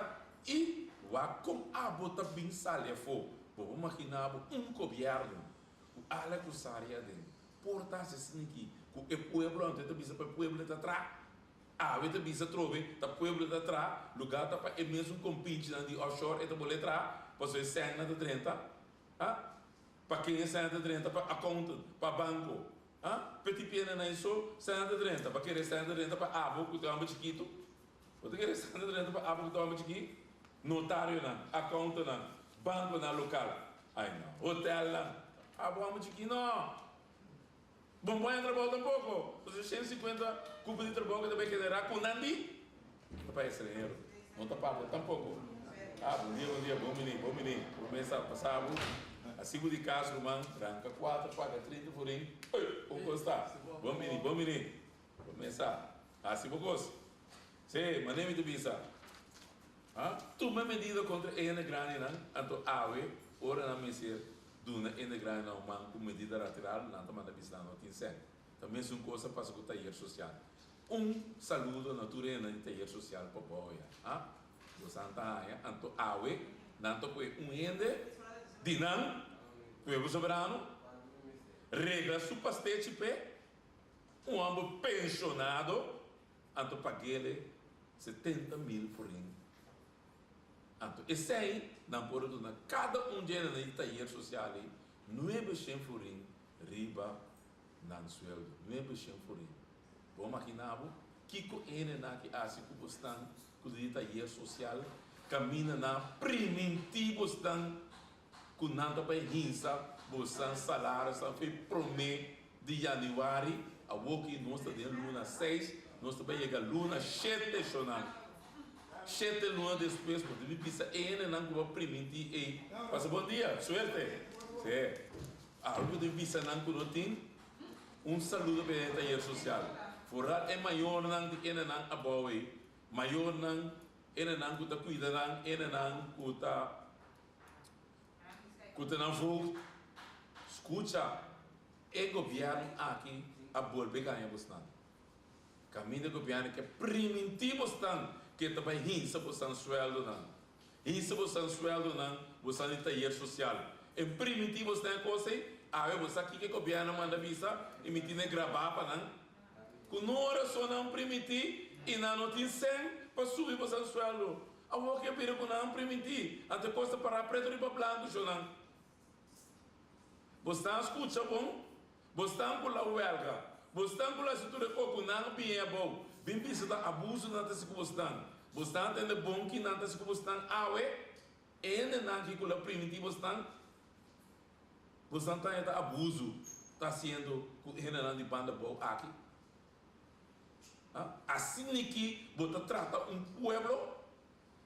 i wak kon abo ta bin sali afó. Bo por maginá bo un gobièrnu ku ala ku sari aden por ta hasi asina aki ku e pueblo anto e ta bisa pa e pueblo e ta traha? Awe ta bisa atrobe, ta pueblo ta traha, lugar ta pa e mesun kompinchinan di offshore e ta bole traha, pasobra e sènnan ta drenta, ha? Pa ken e sènnan ta drenta? Pa accountant, pa banko, ha? P'e tipiendenan ei so sènnan ta drenta, pa kere sènnan ta drenta pa abo ku ta homber chikitu? Bo ta kere sènnan ta drenta pa abo ku ta homber chikí? Notarionan, accountantnan, bankonan lokal, ai no, hotelnan, abo homber chikí no! Bon bo haña trabou tampoko. Pasobra 150 kupo di trabou ku ta bai generá ku nan di ta pa estranhero. No ta pa bo tampoko. Ah, bon dia, bon dia, bon bini, bon bini. Bo mesa pasa bo. A sigu di kas ruman, ranka kuater, paga 30 forin. Oi, kon kos ta? Bon bini, bon bini. Bo mesa hasi bo kos. Sí, manera mi ta bisa. Ha? Tuma medida kontra e hende grandinan, anto awe ora nan mester duna hende grandinan un man ku medida lateral, nan ta manda bisa nan no tin sèn. Ta mesun kos a pasa ku tayer sosial. Un saludo na tur hendenan di tayer sosial pa boya. Ha? Bosan ta haña, anto awe nan ta kohe un hende di nan, Pueblo Soberano, regla su pastechi p'e, un hòmber penshonado, Anto pag'ele 70.000 florin. Anto esei nan por a duna kada un dje nan di tayer sosial ei 900 florin riba nan sueldo. 900 florin. Bo a magina bo kiko hendenan aki hasi ku bosnan ku ta di tayer sosial kaminda nan a primintí bosnan ku nan ta bai hinsa bosnan salario san fe promé di yanüari, awoki nos ta den luna seis, nos ta bai yega luna shete shonal. Shete luna despues bo debe bisa e hendenan ku bo a primintí ei, pasa bon dia, suerte. Sí. Algu den bisa nan ku no tin un saludo pa e tayer sosial. Foral e mayornan di enenan abou ei, mayornan, enenan ku ta kuida nan, enenan ku ta ku ta nan voogd. Skucha, e gobièrnu aki a bolbe gaña bosnan. Kaminda gobièrnu ke primintí bosnan ke ta bai hinsa bosnan suèldonan. Hisa bosan sueldonan, bosan di tayer sosial. E primintí bosnan e kos ei, awe bo sa kiko e gobièrnu a manda bisa i mi tine grabá pa nan. Ku no rason nan primintí i nan no tin sèn pa subi bosan sueldo. Awor ke bira ku nan primintí, anto e kos ta pará pretu riba blanku, shonnan. Bosnan a skucha bon? Bosnan ku la wèlga, bosnan ku la hasi tur e kos ku nan a bini abou, bin bisa ta abuso nan ta hasi ku bosnan. Bosnan a tende bon ki nan ta hasi ku bosnan awe? E hendenan ki ku la primintí bosnan, bosnan ta haña ta abuso ta hasiendo ku e hendenan di banda abou aki? Asina ki bo ta trata un pueblo?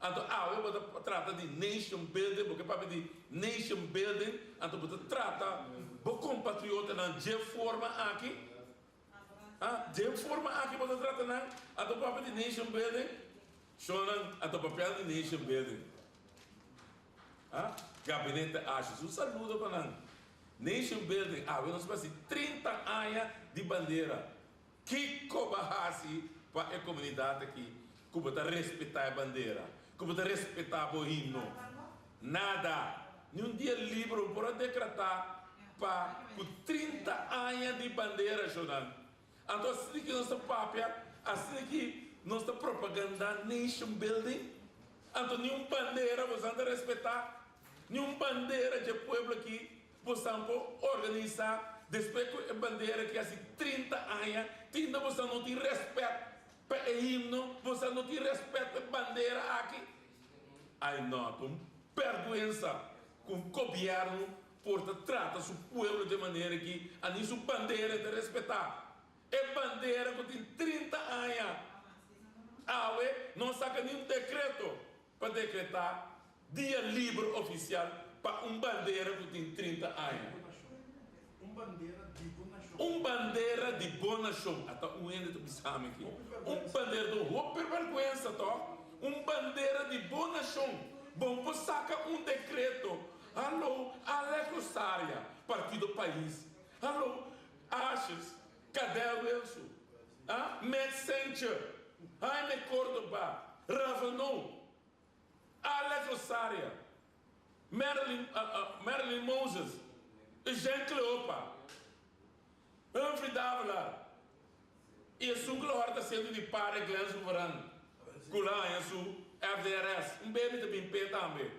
Anto awe bo ta trata di nation building, bo ke papia di nation building, anto bo ta trata bo compatriotanan dje forma aki? Ha? Dje forma aki bo ta trata nan, anto bo papia di nation building? Shonnan, anto papia di nation building. Ha? Gabinete Asjes, un saludo pa nan. Nation building, awe nos basi 30 aña di bandera. Kiko bo a hasi pa e komunidat aki ku bo ta respetá e bandera, ku bo ta respetá bo himno? Nada! Ni un dia liber bo por a dekratá pa ku 30 aña di bandera, shownan. Anto asina ki nos ta papia, asina ki nos ta propagandá nation building, anto ni un bandera boso nan ta respetá, ni un bandera dje pueblo aki Bosan por organisa despues cu e bandera ki haci 30 aña tinda bosan no tin respet pa e himno, bosan no tin respet pa e bandera aki? Ay no, ta un berguensa cu un gobierno por ta trata su pueblo dje manera aki, a ni su bandera e ta respeta. E bandera cu tin 30 aña awe no a saca ni un decreto Pa dekretá dia liber ofisial pa un bandera ku tin 30 aña. Un bandera di bo nashon. Ata un hende ta bisa mi aki. Un bandera ta un hopi bèrgwensa tòg? Un bandera di bo nashon. Bo por saka un dekreto. Hallo, Alex Rosaria, Partido Pais. Hallo, Asjes, Cadel Wilson, ah, Matt Sencher, Jaime Cordoba, Raveneau, Alex Rosaria, Marilyn, Marilyn Moses, Eugène Cleopa, Humphrey Davelaar y esun cu lo hora ta siendo di pare Glenn Souveran cu lo haña su FDRS. Un baby ta bin p'e tambe.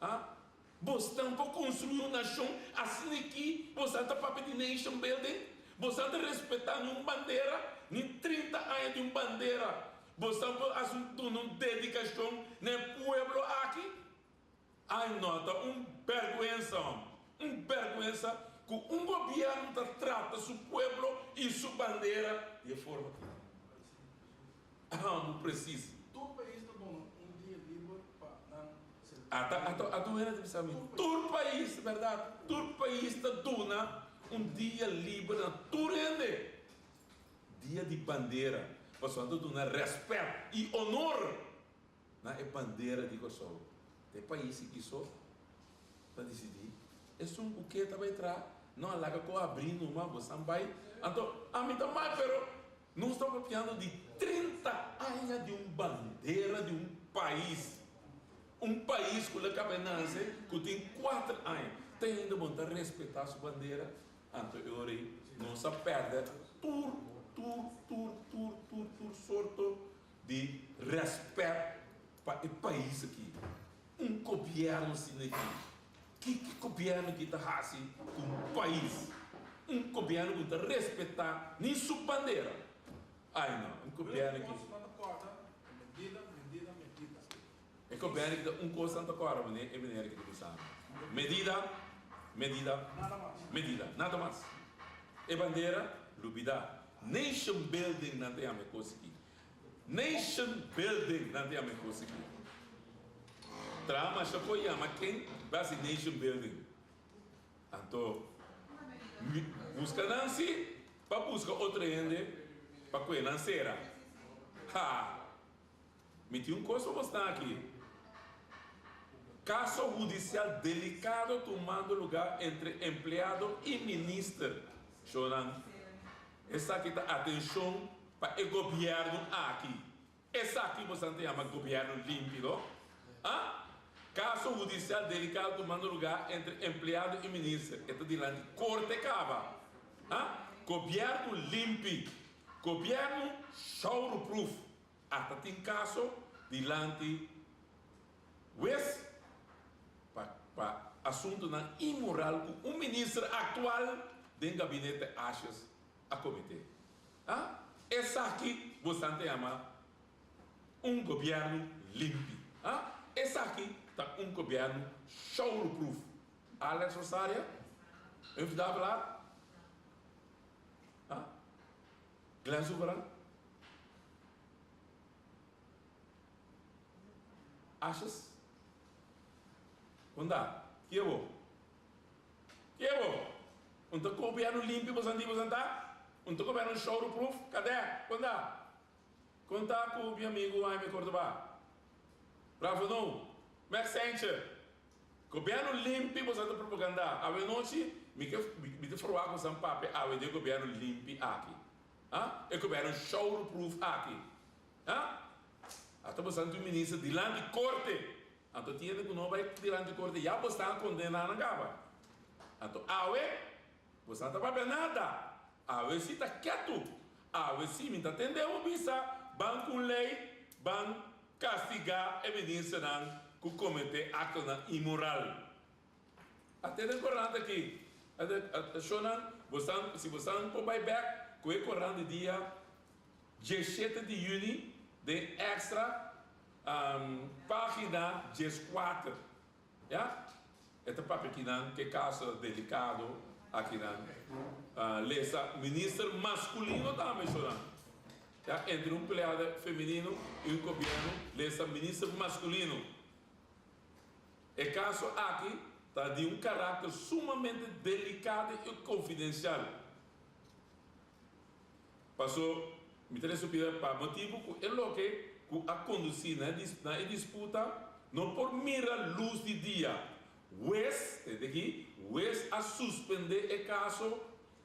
Ah, bosnan por construi un nacion asina aki? Bosnan ta papia di nation building? Bosnan ta respeta ni un bandera, ni 30 aña di un bandera? Bosnan por haci un duna un dedicacion na e pueblo aki? Ay no, ta un berguensa hom, un berguensa cu un gobierno ta trata su pueblo y su bandera di e forma aki. Amo precies. Tur pais ta duna un dia liber pa nan celebra. Ata ata ata un hende ta bisa mi tur pais berdad tur pais ta duna un dia liber na tur hende dia di bandera pasobra nan ta duna respet y honor na e bandera di Kòrsou. Ta e pais aki so ta disidí esun ku ke ta bai traha no a laga ku abrí numa bo san bai anto ami ta mal pero Nos ta papiando di 30 aña di un bandera di un pais. Un pais cu lo caba e nace cu tin cuater aña. Te ainda bo no ta respeta su bandera? Anto e ora ey nos a perde tur, tur, tur, tur, tur, tur sorto di respet pa e pais aki. Un gobierno asina aki. Kiko gobierno aki ta hasi ku un pais? Un gobierno ku no ta respetá ni su bandera. Ai no, un gobierno aki. E gobierno aki ta un kos nan ta kòrda manera e manera ki ta bisando. Medida, medida, medida, nada mas. E bandera, lubidá. Nation building nan ta yama e kos aki. Nation building nan ta yama e kos aki. Traha masha por yama ken bai hasi nation building. Anto mi buska nan si pa buska otro hende pa kue nan sera. Ha! Mi tin un kos pa bosnan aki. Kaso hudisial delikado tumando lugá entre empleado i minister. Shownan, esaki ta atenshon pa e gobièrnu aki. Esaki bosan ta yama gobièrnu limpi, no? A Kaso hudisial delikado tumando lugá entre empleado i minister. E ta dilanti korte kaba. A Gobièrnu limpi. Gobièrnu shourupruf. Ata tin kaso dilanti wes pa pa asuntunan inmoral ku un minister aktual den gabinete Asjes a kometé. A Esaki bosan ta yama un gobièrnu limpi. A Esaki ta un gobièrnu shourupruf. Alex Rosaria, Humphrey Davelaar, a Glenn Souveran, Asjes, Kunda, Kie bo? Kie bo? Un ta gobièrnu limpi bosan di bosan ta? Un ta gobièrnu shourupruf? Kadè? Kunda? Konta ku mi amigu Jaime Cordoba. Bravo no. Max Saintje. Gobièrnu limpi bosan ta propagandá. Awe nochi mi ke mi ta forwak bosan papia awe di e gobièrnu limpi aki. Ha? E gobièrnu shourupruf aki. Ha? Ata bosan tin un minister dilanti korte. Anto tin hende ku no bai dilanti korte ya bosan a kondená nan kaba. Anto awe bosan ta papia nada. Awe si ta ketu. Awe si mi ta tende bo bisa ban ku un lei ban kastigá e ministernan ku kometé aktonan inmoral. A tende e korant aki. Shonnan, bosan, si bosan por bai bek ku e korant di dia diesshete di yüni den Extra, página dieskuater. Ya, e ta papia kinan ke kaso delikado akinan. Lesa minister maskulino tambe shona. Ya, entre un pleada femenino i un gobierno, lesa minister maskulino. E kaso aki ta di un karakter sumamente delikado i konfidensial. Paso mi ta resupida pa motibu ku e loke ku a kondusí na e disputa no por mira lus di dia. Hues, tende aki, hues a suspendé e kaso,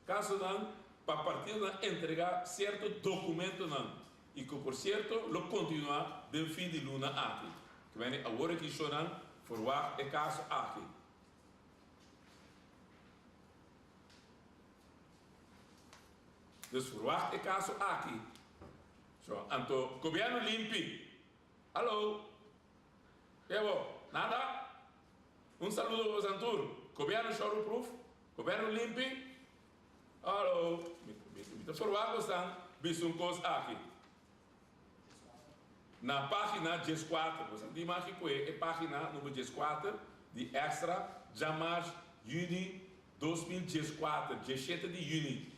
kasonan pa partidonan entregá sierto dokumentonan i ku por sierto lo kontinuá den fin di luna aki. Kmeni awor aki shownan forwagt e kaso aki. Dus verwacht e kaso aki. So, anto gobierno limpi. Hallo. Ke bo? Nada? Un saludo pa bosan tur. Gobierno showroomproof. Gobierno limpi. Hallo. Mi, mi, mi ta verwacht bosan bisa un kos aki. Na pagina dieskuater, bosan tin maki kue e pagina number dieskuater di Extra djamars yüni 2014, diesshete di yüni.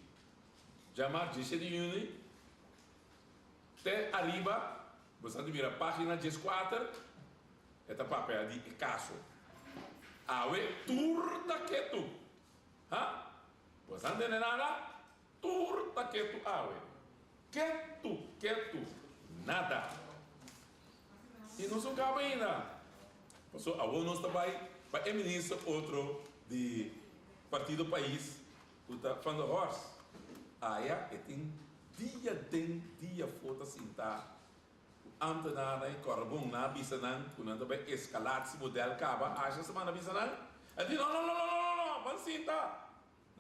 Djamars diesshete di yüni te ariba bosan tin mira pagina dieskuater e ta papia di e kaso. Awe tur ta ketu. Ha? Bosan tende nada? Tur ta ketu awe. Ketu, ketu, nada. I nos no kaba ainda. Pasobra awor nos ta bai pa e minister otro di Partido Pais ku ta Van der Horst. Aya e tin dia den dia for ta sinta ku amtenarnan i kòrda bon nan a bisa nan ku nan ta bai eskalatiemodel kaba. Asha semana a bisa nan. A di no no no no no no ban sinta.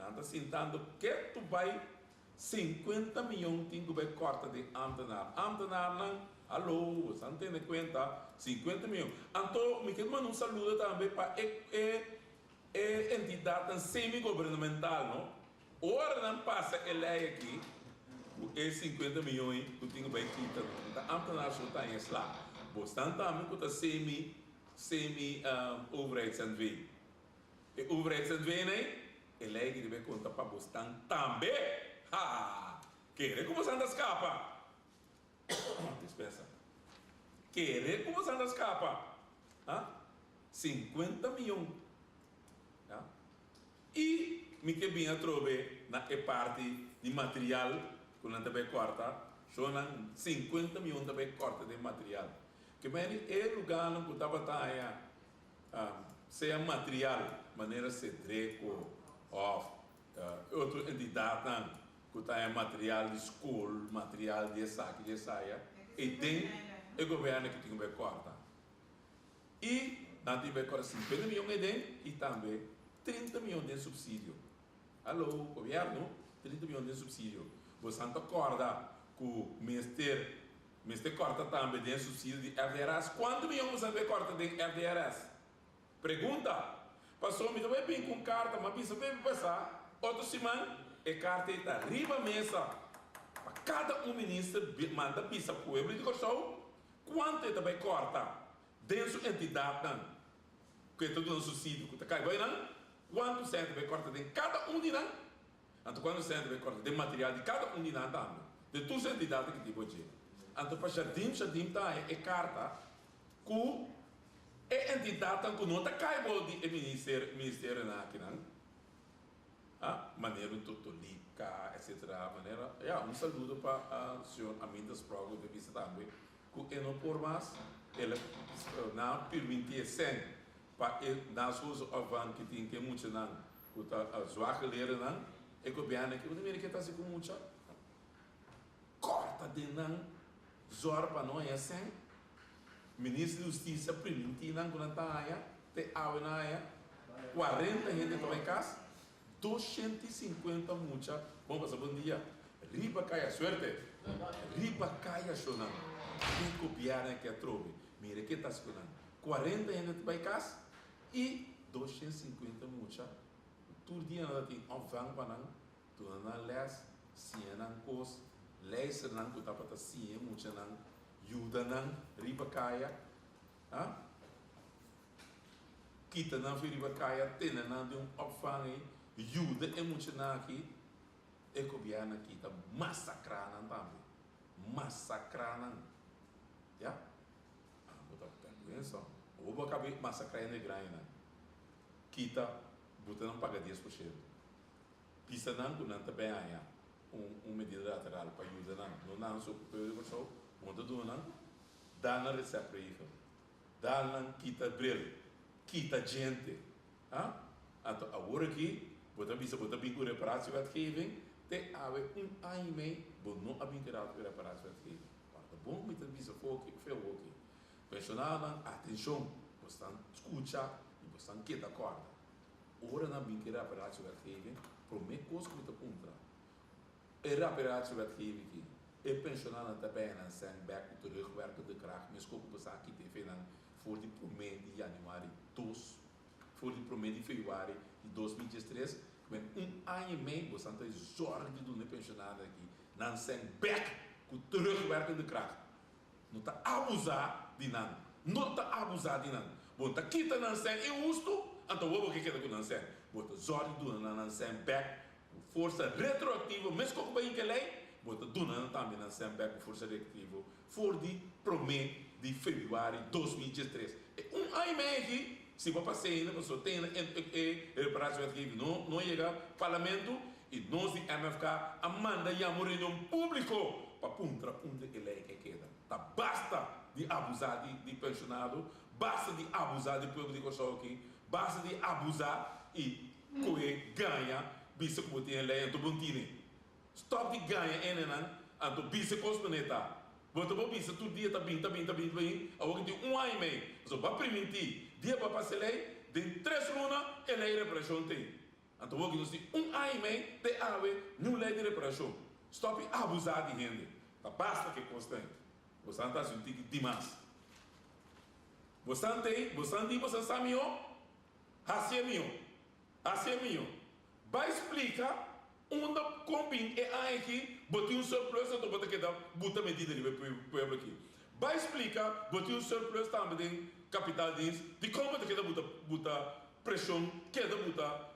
Nan ta sintando ketu bai sinkuenta miyon tin ku bai kòrta den ámtenar. Ámtenarnan, haló, boso a tene kuenta, sinkuenta miyon. Anto mi ke manda un saludo tambe pa e e e entidatnan semi-gubernamental, no. Ora nan pasa e lei aki ku e sinkuenta miyon ei ku tin ku bai kita, no ta ámtenar so ta haña sla. Bosnan tambe ku ta semi semi overheids-NV. E overheidsnv ei, e lei ki debe konta pa bosnan tambe. Ha! Kere ku bosan ta skapa. Dispensa. Kere ku bosan ta skapa. Ha? Sinkuenta miyon. Ya. I mi ke bin atrobe na e parti di material ku nan ta bai kòrta. Shownan, sinkuenta mion ta bai kòrta den material. Ke meni e lugánan ku tabata haña sea material manera Sedreko òf e otro entidatnan ku ta haña material di skol, material di esaki, di esaya, ei den e gobièrnu ki tin ku bai kòrta. I nan tin bai kòrta sinkuenta mion ei den i tambe 30 mion den supsidio. Hallo, gobièrnu, 30 mion den supsidio. Bosan ta kòrda ku mester mester kòrta tambe den supsidio di FDRS? Kuantu mion bosan ta bai kòrta den FDRS? Pregunta. Pasobra mi ta bai bin ku un karta, m'a bisa bebe pasá otro siman, e karta ei ta riba mesa pa kada un minister manda bisa pueblo di Kòrsou kuantu e ta bai kòrta den su entidatnan ku e ta duna supsidio ku ta kai bai nan, kuantu sèn ta bai kòrta den kada un di nan, anto kuantu sèn ta bai kòrta den material di kada un di nan tambe, den tur su entidatnan ku tin bo dje. Anto pa Jardim, Jardim ta haña e karta ku e entidatnan ku no ta kai bou di e minister ministerionan akinan, a manera un Totolika etcetera, manera ya un saludo pa señor Aminta Sprong ku ta bisa tambe ku e no por mas, el a nan a pirminti e sèn pa e naschoolse opvang ku tin ku e muchanan ku ta zwak geleerdenan, e gobièrnu aki bo ta mira ke ta hasi ku mucha? Kòrta den nan zòrg pa no haña sèn. Minister di Hustisia primintí nan ku nan ta haña, te awe nan haña 40 hende ta bai kas, 250 mucha, bon pasa bon dia, riba kaya, suerte, riba kaya shownan, e gobièrnu aki atrobe, mira ke ta hasi ku nan, 40 hende ta bai kas i 250 mucha, tur dia nan ta tin opvang pa nan, Duna nan lès, siña nan kos, leister nan ku tabata siña e muchanan, yuda nan riba kaya, ha? Kita nan fi riba kaya, tene nan den un opvang ei, yuda e muchanan aki, e gobièrnu aki ta masakrá nan tambe, masakrá nan, ya. Abo ta bèrgwensa, abo bo a kaba di masakrá hende grandinan, kita, buta nan paga 10%. Bisa nan ku nan ta bin haña un medida lateral pa yuda nan. No nan so ku pueblo di Kòrsou, bo ta duna nan, da nan receptregel, da nan kita bril, kita djente. Ha? Anto awor aki bo ta bisa bo ta bin ku reparatiewetgeving, te awe un aña i mei bo no a bin ku reparatiewetgeving. Ora ta bon mi ta bisa foki, feo hoki. Pensionadonan, atenshon, bo stan skucha i bo stan keda kòrda. Ora nan bin ku e reparatiewetgeving, promé kos ku mi ta puntra, e reparatiewetgeving ki e penshonannan ta bèña nan sèn bèk ku terugwerkende kracht meskos ku bo sa kita e fenan for di promé di yanüari dos, for di promé di febrüari di 2013, ku men un aña i mei bo san ta e zòrg di duna e penshonannan aki nan sèn bèk ku terugwerkende kracht. No ta abusá di nan. No ta abusá di nan. Bo ta kita nan sèn inhustu, anto bo bo ke keda ku nan sèn. Bo ta zòrg di duna nan nan sèn bèk ku forsa retroaktivo, meskos ku bo a hinka lei, bo ta duna nan tambe nan sèn bèk ku forsa retroaktivo for di promé di febrüari 2013. E un aña i mei aki, si bo a pas'é ainda, pasobra te ainda e reparatiewetgeving no no yega parlamento, I nos di MFK a manda yama un reunion públiko pa puntra unda e lei ke keda. Ta basta di abusá di di penshonado, basta di abusá di pueblo di Kòrsou aki, basta di abusá i kohe gaña bisa ku bo tin e lei anto bo no tine. Stòp di gaña hendenan anto bisa kos ku ne ta. Bo ta por bisa tur dia ta bin, ta bin, ta bin, ta bin, awor ki tin un aña i mei. Pasobra bo a primintí dia bo a pasa e lei, den tres luna e lei reparashon tin. Anto hopi nos tin un aña i mei te awe niun lei di reparashon. Stop di abusá di hende. Ta basta ku e kos ta ei. Bosan ta hasi un tiki dimas. Bosan t'ei, bosan di bosan sa mihó, hasié mihó. Hasié mihó. Bai splika unda kon bin e aña aki bo tin un surplus anto bo ta keda buta medida riba e pueblo aki. Bai splika bo tin un surplus tambe den kapitaaldienst, dikon bo ta keda buta buta Preshon keda buta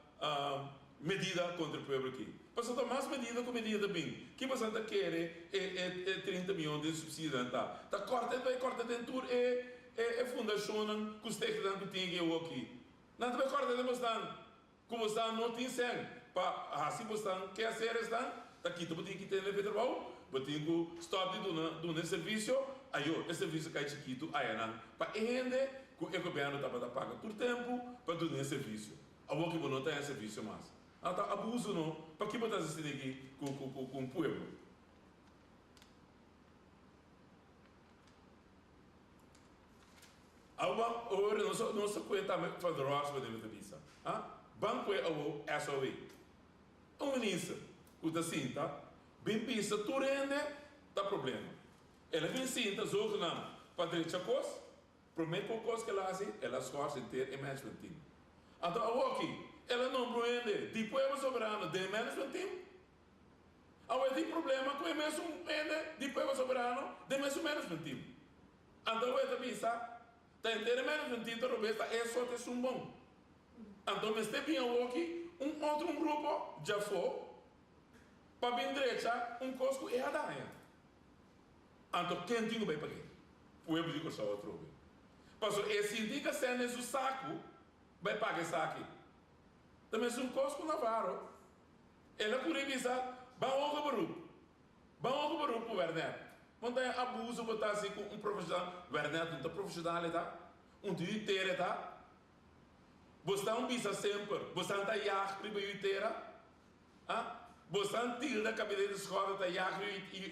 medida kontra e pueblo aki. Pasobra ta mas medida ku medida ta bin. Ki boso ta kere e e 30 miyon den supsidionan ta? Ta kòrta e bai kòrta den tur e e fundashonnan ku stichtingnan ku tin aki awoki. Nan ta bai kòrta den bosnan. Ku bosnan no tin sèn pa hasi bosnan keaseresnan, ta kita bo tin ki tene fe trabou, bo tin ku stòp di duna duna e servisio, ayo e servisio kai chikitu ayanan pa e hende ku e gobièrnu tabata paga tur tempu pa duna e servisio. Awor ki bo no ta haña servisio mas. A ta abuso no, paki bo ta hasi asina aki ku ku ku un pueblo? Awo ban ora nos a nos a kue tambe van de Rocks wanneer mi ta bisa ha ban kue awo SOW un minister ku ta sinta bin bisa tur hende ta problema el a bin sinta zogenaamd pa drecha kos prome ku kos ku el a hasi el a schors henter e management team anto awoki el a nombra un hende di pueblo soberano den e management team awo e tin problema ku e mesun hende di pueblo soberano den mesun management team. Anto awor e ta bisa, Ta henter e menos un tinta robes ta e so ta esun bon. Anto mester bin awoki un otro un grupo djafó pa bin drecha un kos ku e a daña. Anto ken tin ku bai pag'é? Pueblo di Kòrsou atrobe. Pasobra e sinti ka sèn den su saku bai paga esaki. Ta mesun kos ku Navarro. El a kuri bisa, Ban hoge beroep. Ban ojo beroep ku Wernet. Bo ta e abuso bo ta hasi ku un profesional. Wernet no ta profesional e ta. Un ta yu tera e ta. Bo stan bisa semper bo stan ta yag riba yu tera. Ha? Bo stan tilda kabinete Schotte ta yag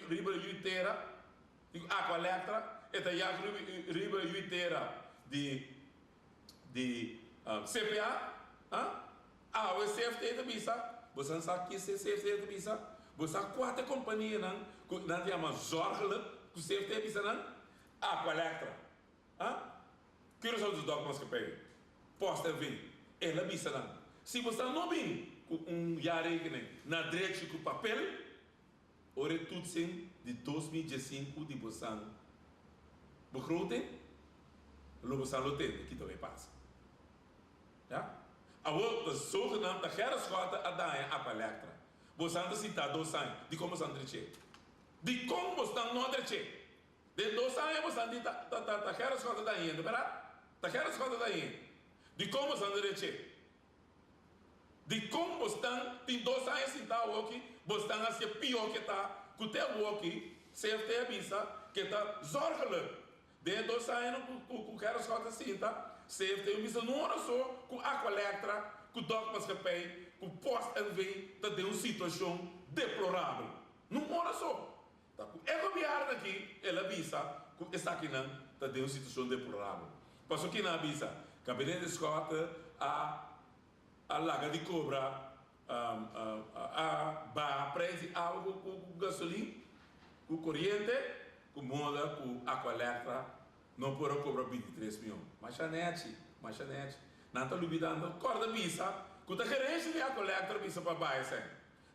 riba yu tera. Di Aqualectra e ta yag riba yu tera di di CPA. Ha? Awe CFT ta bisa, bo san sa ki CFT ta bisa? Bo sa kua ta e kompanianan ku nan ta yama zorgelijk ku CFT a bisa nan? Aqualectra, ha? Curaçao dus Dokmaatschappij, Post NV, el a bisa nan, si bo sa no bin ku un jaarrekening na drechi ku papel, ora e toetsing di 2015 di bo san begroting, lo bo san lo tende ki ta bai pasa. Ya. Awor ta zogenaamd ta Gerrit Schotte a daña Aqualectra. Bosan ta sintá dos aña. Dikon bosan drech'é? Dikon bosnan no a drech'é? Den dos aña bosan di ta ta ta ta Gerrit Schotte dañ'é, bèrdat? Ta Gerrit Schotte dañ'é. Dikon bosan no drech'é? Dikon bosnan tin dos aña sintá awoki, bosnan hasié pió ke ta ku te awoki, CFT a bisa ke ta zorgelijk. Den e dos añanan ku ku Gerrit Schotte sinta, CFT un bisa no ora so ku Aqualectra, ku Dokmaatschappij, ku Post NV ta den un situashon deplorabel. No un ora so. Ta ku e gobièrnu aki el a bisa ku esakinan ta den un situashon deplorabel. Pasobra kinan a bisa? Gabinete Schotte a a laga di kobra a baha prijs di awa ku gasolin, ku koriente, ku moda ku Aqualectra no por a kobra bintitres mion. Masha nechi, masha nechi. Nan ta lubida, nan ta kòrda bisa ku ta gerensia di Aqualectra bisa pa baha e sèn.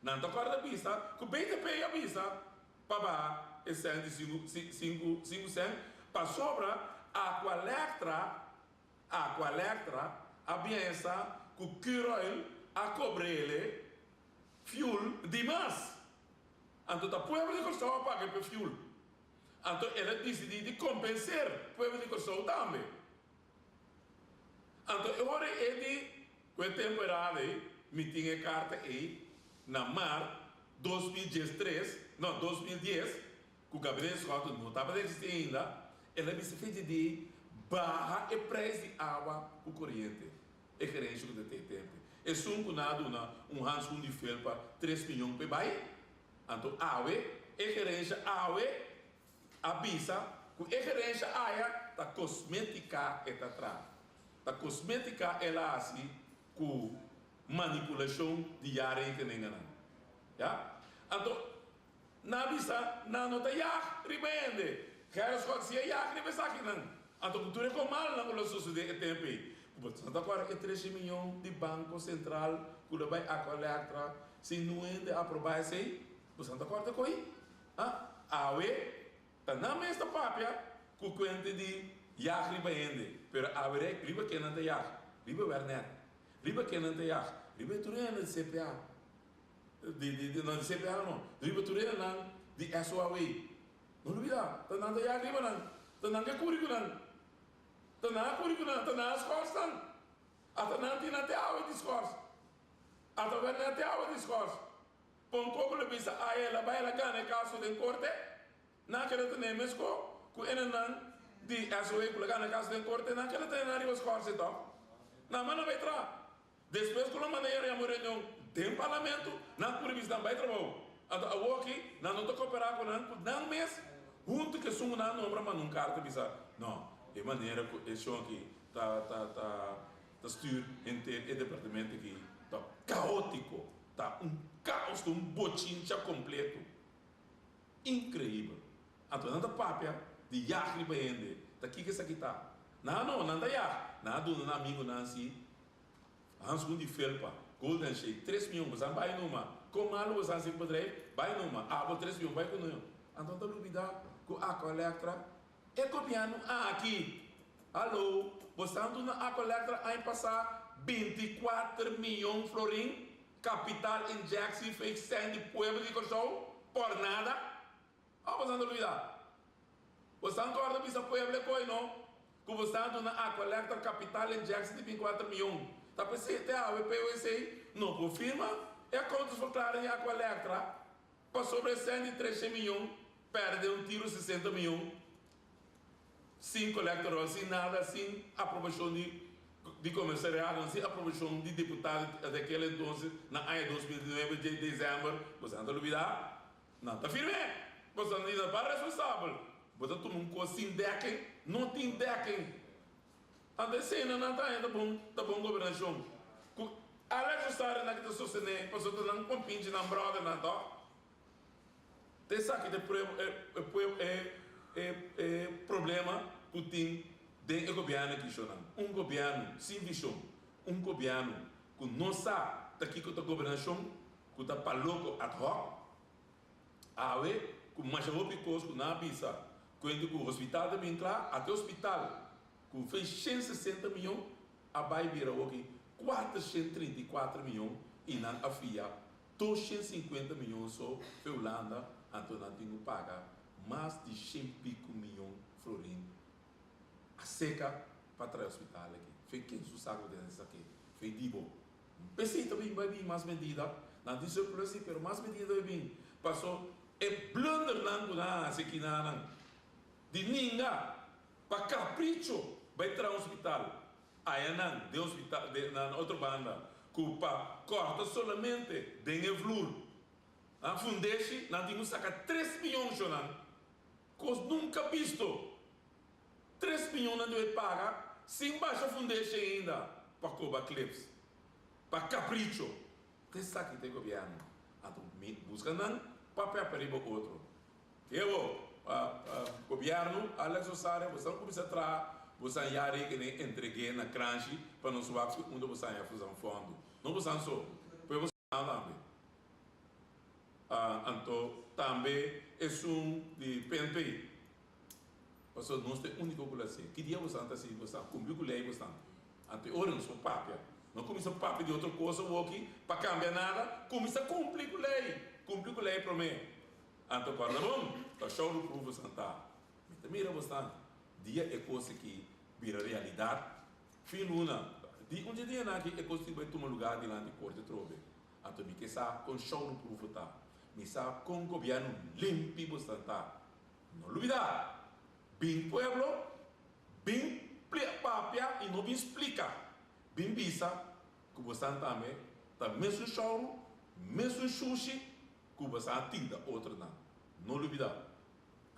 Nan ta kòrda bisa ku BTP a bisa pa baha e sèn di sinku, sinku, sinku sèn pasobra Aqualectra Aqualectra a biensa ku Curoil a kobr'ele fuel di mas. Anto ta pueblo di Kòrsou a paga p'e fuel. Anto el a disidí di kompenser pueblo di Kòrsou tambe. Anto e ora e di ku e temporada ei mi tin e karta ei na mart 2013, no, 2010, Ku Gabriel Schotten no tabata existi ainda, el a bisa fecha di baha e prijs di awa ku koriente. E gerensha ku ta te tempe. Esun ku nan a duna un hanskun di felpa tres miyon p'e bai. Anto awe e gerensha awe a bisa ku e gerensha aya ta kosmetika e ta traha. Ta kosmetika el a hasi ku manipulashon di jaarrekeningennan. Ya. Anto. Nan a bisa, Nan no ta yag riba hende. Gerrit si a yag riba esakinan. Anto ku tur e komalnan ku lo sosodé e tempu ei, ku bo ta kòrda e trese miyon di Banko Sentral ku lo bai Aqualectra sin nun hende aprobá esei? Bo ta kòrda ko'i? Ha? Awe ta nan mes ta papia ku kuente di yag riba hende, pero awe rei riba ken nan ta yag? Riba Wernet. Riba ken nan ta yag? Riba e tur hende di CPA. Di di di no di CPA no, riba tur e nan di SOAW. No lubida, ta nan ta yag riba nan, ta nan ke kuri ku nan, ta nan a kuri ku nan, ta nan a skors nan. Ata nan tin nan te awe di skors. Anto wer net e awa di schors. Pon koko lo bisa ay el a bai el a gana e kaso den korte? Nan a keda tene mesko ku enenan di SOA ku lo gana e kaso den korte, nan a keda tene nan riba schors e tòg? Nan manda bai traha. Despues ku lo manda e yama un reunion den parlamento, nan pudi bisa nan bai trabou. Anto awoki nan no ta koperá ku nan, ku nan mes huntu ku esun ku nan a nombra manda un karta bisa, no, e manera ku e shon aki ta ta ta ta stuur henter e departamento aki ta kaótiko, ta un kaos, ta un bochincha kompleto. Inkreibel. Anto nan ta papia di yag riba hende, ta kiko esaki ta? Nan no, nan ta yag. Nan a duna nan amigunan si Hanskun di felpa, Golden Shake, tres mion, bosan bai numa. Kon malu bosan hasi ku bedrijf? Bai numa. Abo tres mion, bai ku nuyo. Anto nan ta lubida ku Aqualectra e gobièrnu aki. Hallo, bosan duna Aqualectra aña pasá 24 mion florin kapital injectie fake sèn di pueblo di Kòrsou por nada? Òf bosan ta lubida? Bosan kòrda bisa pueblo e koi no ku bosan duna Aqualectra kapital injectie di 24 mion. Ta p'esei te awe POC no por firma e accountsverklaring di Aqualectra pasobra e sèn di 300 mion pèrdè un tiru 60 mion sin collectorol, sin nada, sin aprobashon di di komisariado, sin aprobashon di diputado di aquel entonces na aña 2009 dje december. Bosan ta lubida? Nan ta firm'é. Boso no ta pa responsabel. Bo ta tuma un kos sin dekking? No tin dekking. Anto eseinan nan ta haña ta bon ta bon gobernashon. Ku Alex Rosario nan ki ta sostené pasobra ta nan kompinchi nan bròdernan tòg. Ta esaki ta e e e e problema ku tin den e gobièrnu aki shonnan. Un gobièrnu sin vishon. Un gobièrnu ku no sa ta kiko ta gobernashon. Ku ta pa loko ad hoc. Awe ku masha hopi kos ku nan a bisa kuente ku hospital ta bin kla, ate hospital ku fe 160 miyon a bai bira awoki 434 miyon i nan a fia 250 miyon so fe Hulanda, anto nan tin ku paga mas di shen piku miyon florin a seka pa traha hospital aki. Fe ken su sa ku den esaki? Fe di bo. P'esei ta bin bai bin mas medida, nan tin surplus si, pero mas medida ta bin, paso e blundernan ku nan a hasi kinanan di ninga pa kapricho bai traha un hospital ayanan den hospital den na otro banda ku pa kòrta solamente den e vlur nan fundeshi nan tin ku saka tres miyon shonan kos nunka bisto. Tres miyon nan debe paga sin basha fundeshi ainda pa koba clips, pa capricho. Ta esaki ta e gobierno. Anto mi busca nan pa pepe riba otro. Kebo, gobierno, Alex Rosario, bosan cuminsa traha, bosan ya rekenen entregue na Kranshi pa nos wak si unda bosan ya fusan fondo. No bosan so, pueblo tambe. Anto tambe esun di PNP. Pasobra nos ta e úniko ku lo hasié. Ki dia boso ta hasi? Boso ta kumpli ku lei boso ta. Anto e ora nos por papia. No kuminsá papia di otro kos awoki pa kambia nada. Kuminsá kumpli ku lei. Kumpli ku lei promé. Anto kòrda bon, ta show proof boso ta. Mi ta mira boso dia e kos aki bira realidat. Fin luna, di un dje dianan aki e kos tin bai tuma lugá dilanti korte atrobe. Anto mi ke sa kon show proof ta. Mi sa kon gobièrnu limpi boso ta. No lubida, bin pueblo, bin papia y no bin splica. Bin bisa cu bosan tambe ta mesun shouru, mesun shushi cu bosan a tilda otronan. No lubida.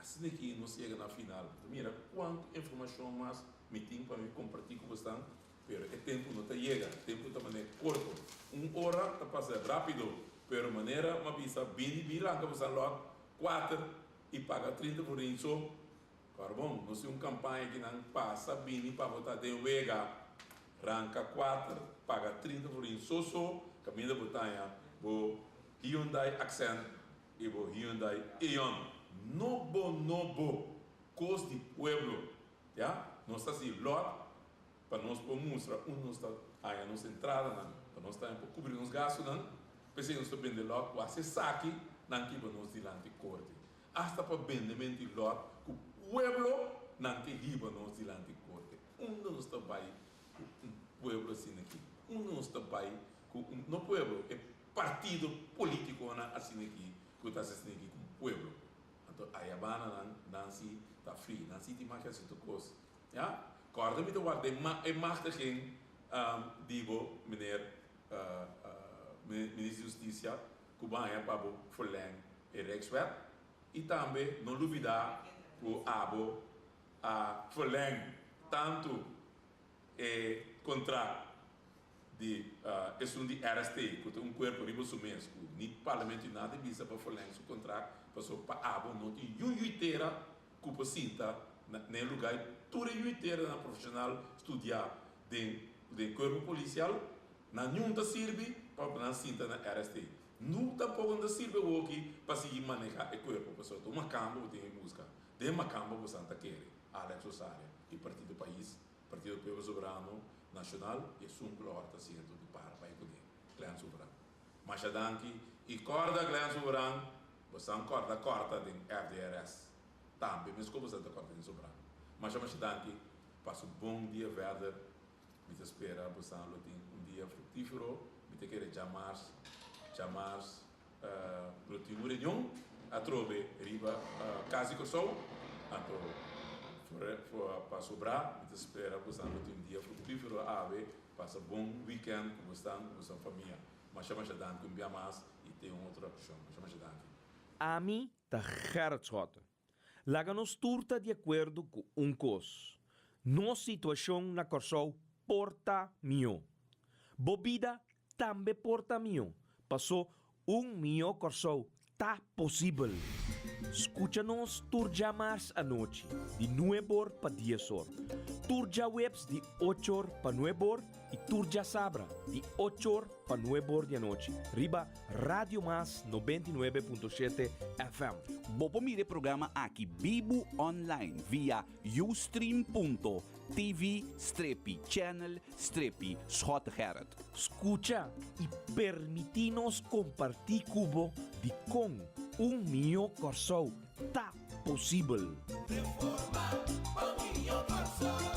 Asina ki nos yega na final. Bo ta mira cuanto informacion mas mi tin pa mi comparti cu bosan, pero e tempo no ta yega. Tempo ta manera corto. Un ora ta pasa rapido, pero manera mi a bisa, bini bin ranca bosan lot cuater i paga 30 florin so. Kòrbon, nos tin un kampaña ki nan pasa bini pa bo ta den wega. Ranka kuater, paga 30 florin so so, kaminda bo taña bo Hyundai Accent i bo Hyundai Eon. Nobo nobo, kos di pueblo. Ya, nos ta hasi lòt pa nos por mustra unda nos ta haña nos entradanan, pa nos tambe por kubri nos gastunan. P'esei nos ta bende lòt ku hasi esaki nan kiba nos dilanti korte. Asta pa bende menti lòt ku pueblo nan ke hiba nos dilanti korte. Unda nos ta bai ku un pueblo asina aki? Unda nos ta bai ku. ku un, no pueblo, e partido politikonan asina aki ku ta hasi asina aki ku un pueblo. Anto ayabananan nan si ta free, nan si tin mag hasi tur kos. Ya, kòrda mi ta warda e ma e machtiging di bo meneer Minister di Hustisia ku bo haña pa bo verleng e Rijkswet i tambe no lubidá ku abo a verleng tantu e kontrakt di esun di RST ku ta un kuerpo riba su mes ku ni Parlamento ni nada bisa pa verleng su kontrakt pasobra pa abo no tin yun yuitera ku por sinta na e lugá i tur e yuiteranan profeshonal studiá den den kuerpo polisial nan niun ta sirbi pa nan sinta na RST. Nu tampoko no ta sirbi awoki pa sigui manehá e kuerpo pasobra ta un makamba bo tin ke buska. Den makamba bo san ta kere, Alex Rosaria di Partido Pais, Partido Pueblo Soberano Nashonal i esun ku lo ora ta siento di para bai kuné, Glenn Souveran. Masha danki i kòrda Glenn Souveran, bo san kòrda kòrta den FDRS tambe meskos bo san ta kòrta den Soberano. Masha masha danki, pasa un bon dia verder, mi ta spera bo san lo tin un dia fruktífero, mi ta kere djamars, djamars lo tin un reunion atrobe riba Kas di Kòrsou, anto pa sobrá mi ta spera bo san lo tin un dia fruktífero awe, pasa bon weekend ku bo stan ku bo san famia. Masha masha danki un bia mas i te un otro okashon. Masha masha danki. Ami ta Gerrit Schotte. Laga nos tur ta di akuerdo ku un kos, nos situashon na Kòrsou por ta mihó. Bo bida tambe por ta mihó, pasó un mihó Kòrsou ta posibel. Skucha nos tur djamars anochi di nueb'or pa dies'or, tur djaweps di och'or pa nueb'or i tur djasabra di och'or pa nueb'or di anochi riba Radio Mas 99.7 FM. Bo por mira e programa aki bibu online via ustream.tv strepi channel strepi Schottegerrit. Skucha i permití nos kompartí ku bo dikon un mihó Kòrsou ta posibel. Reforma pa mihó Kòrsou.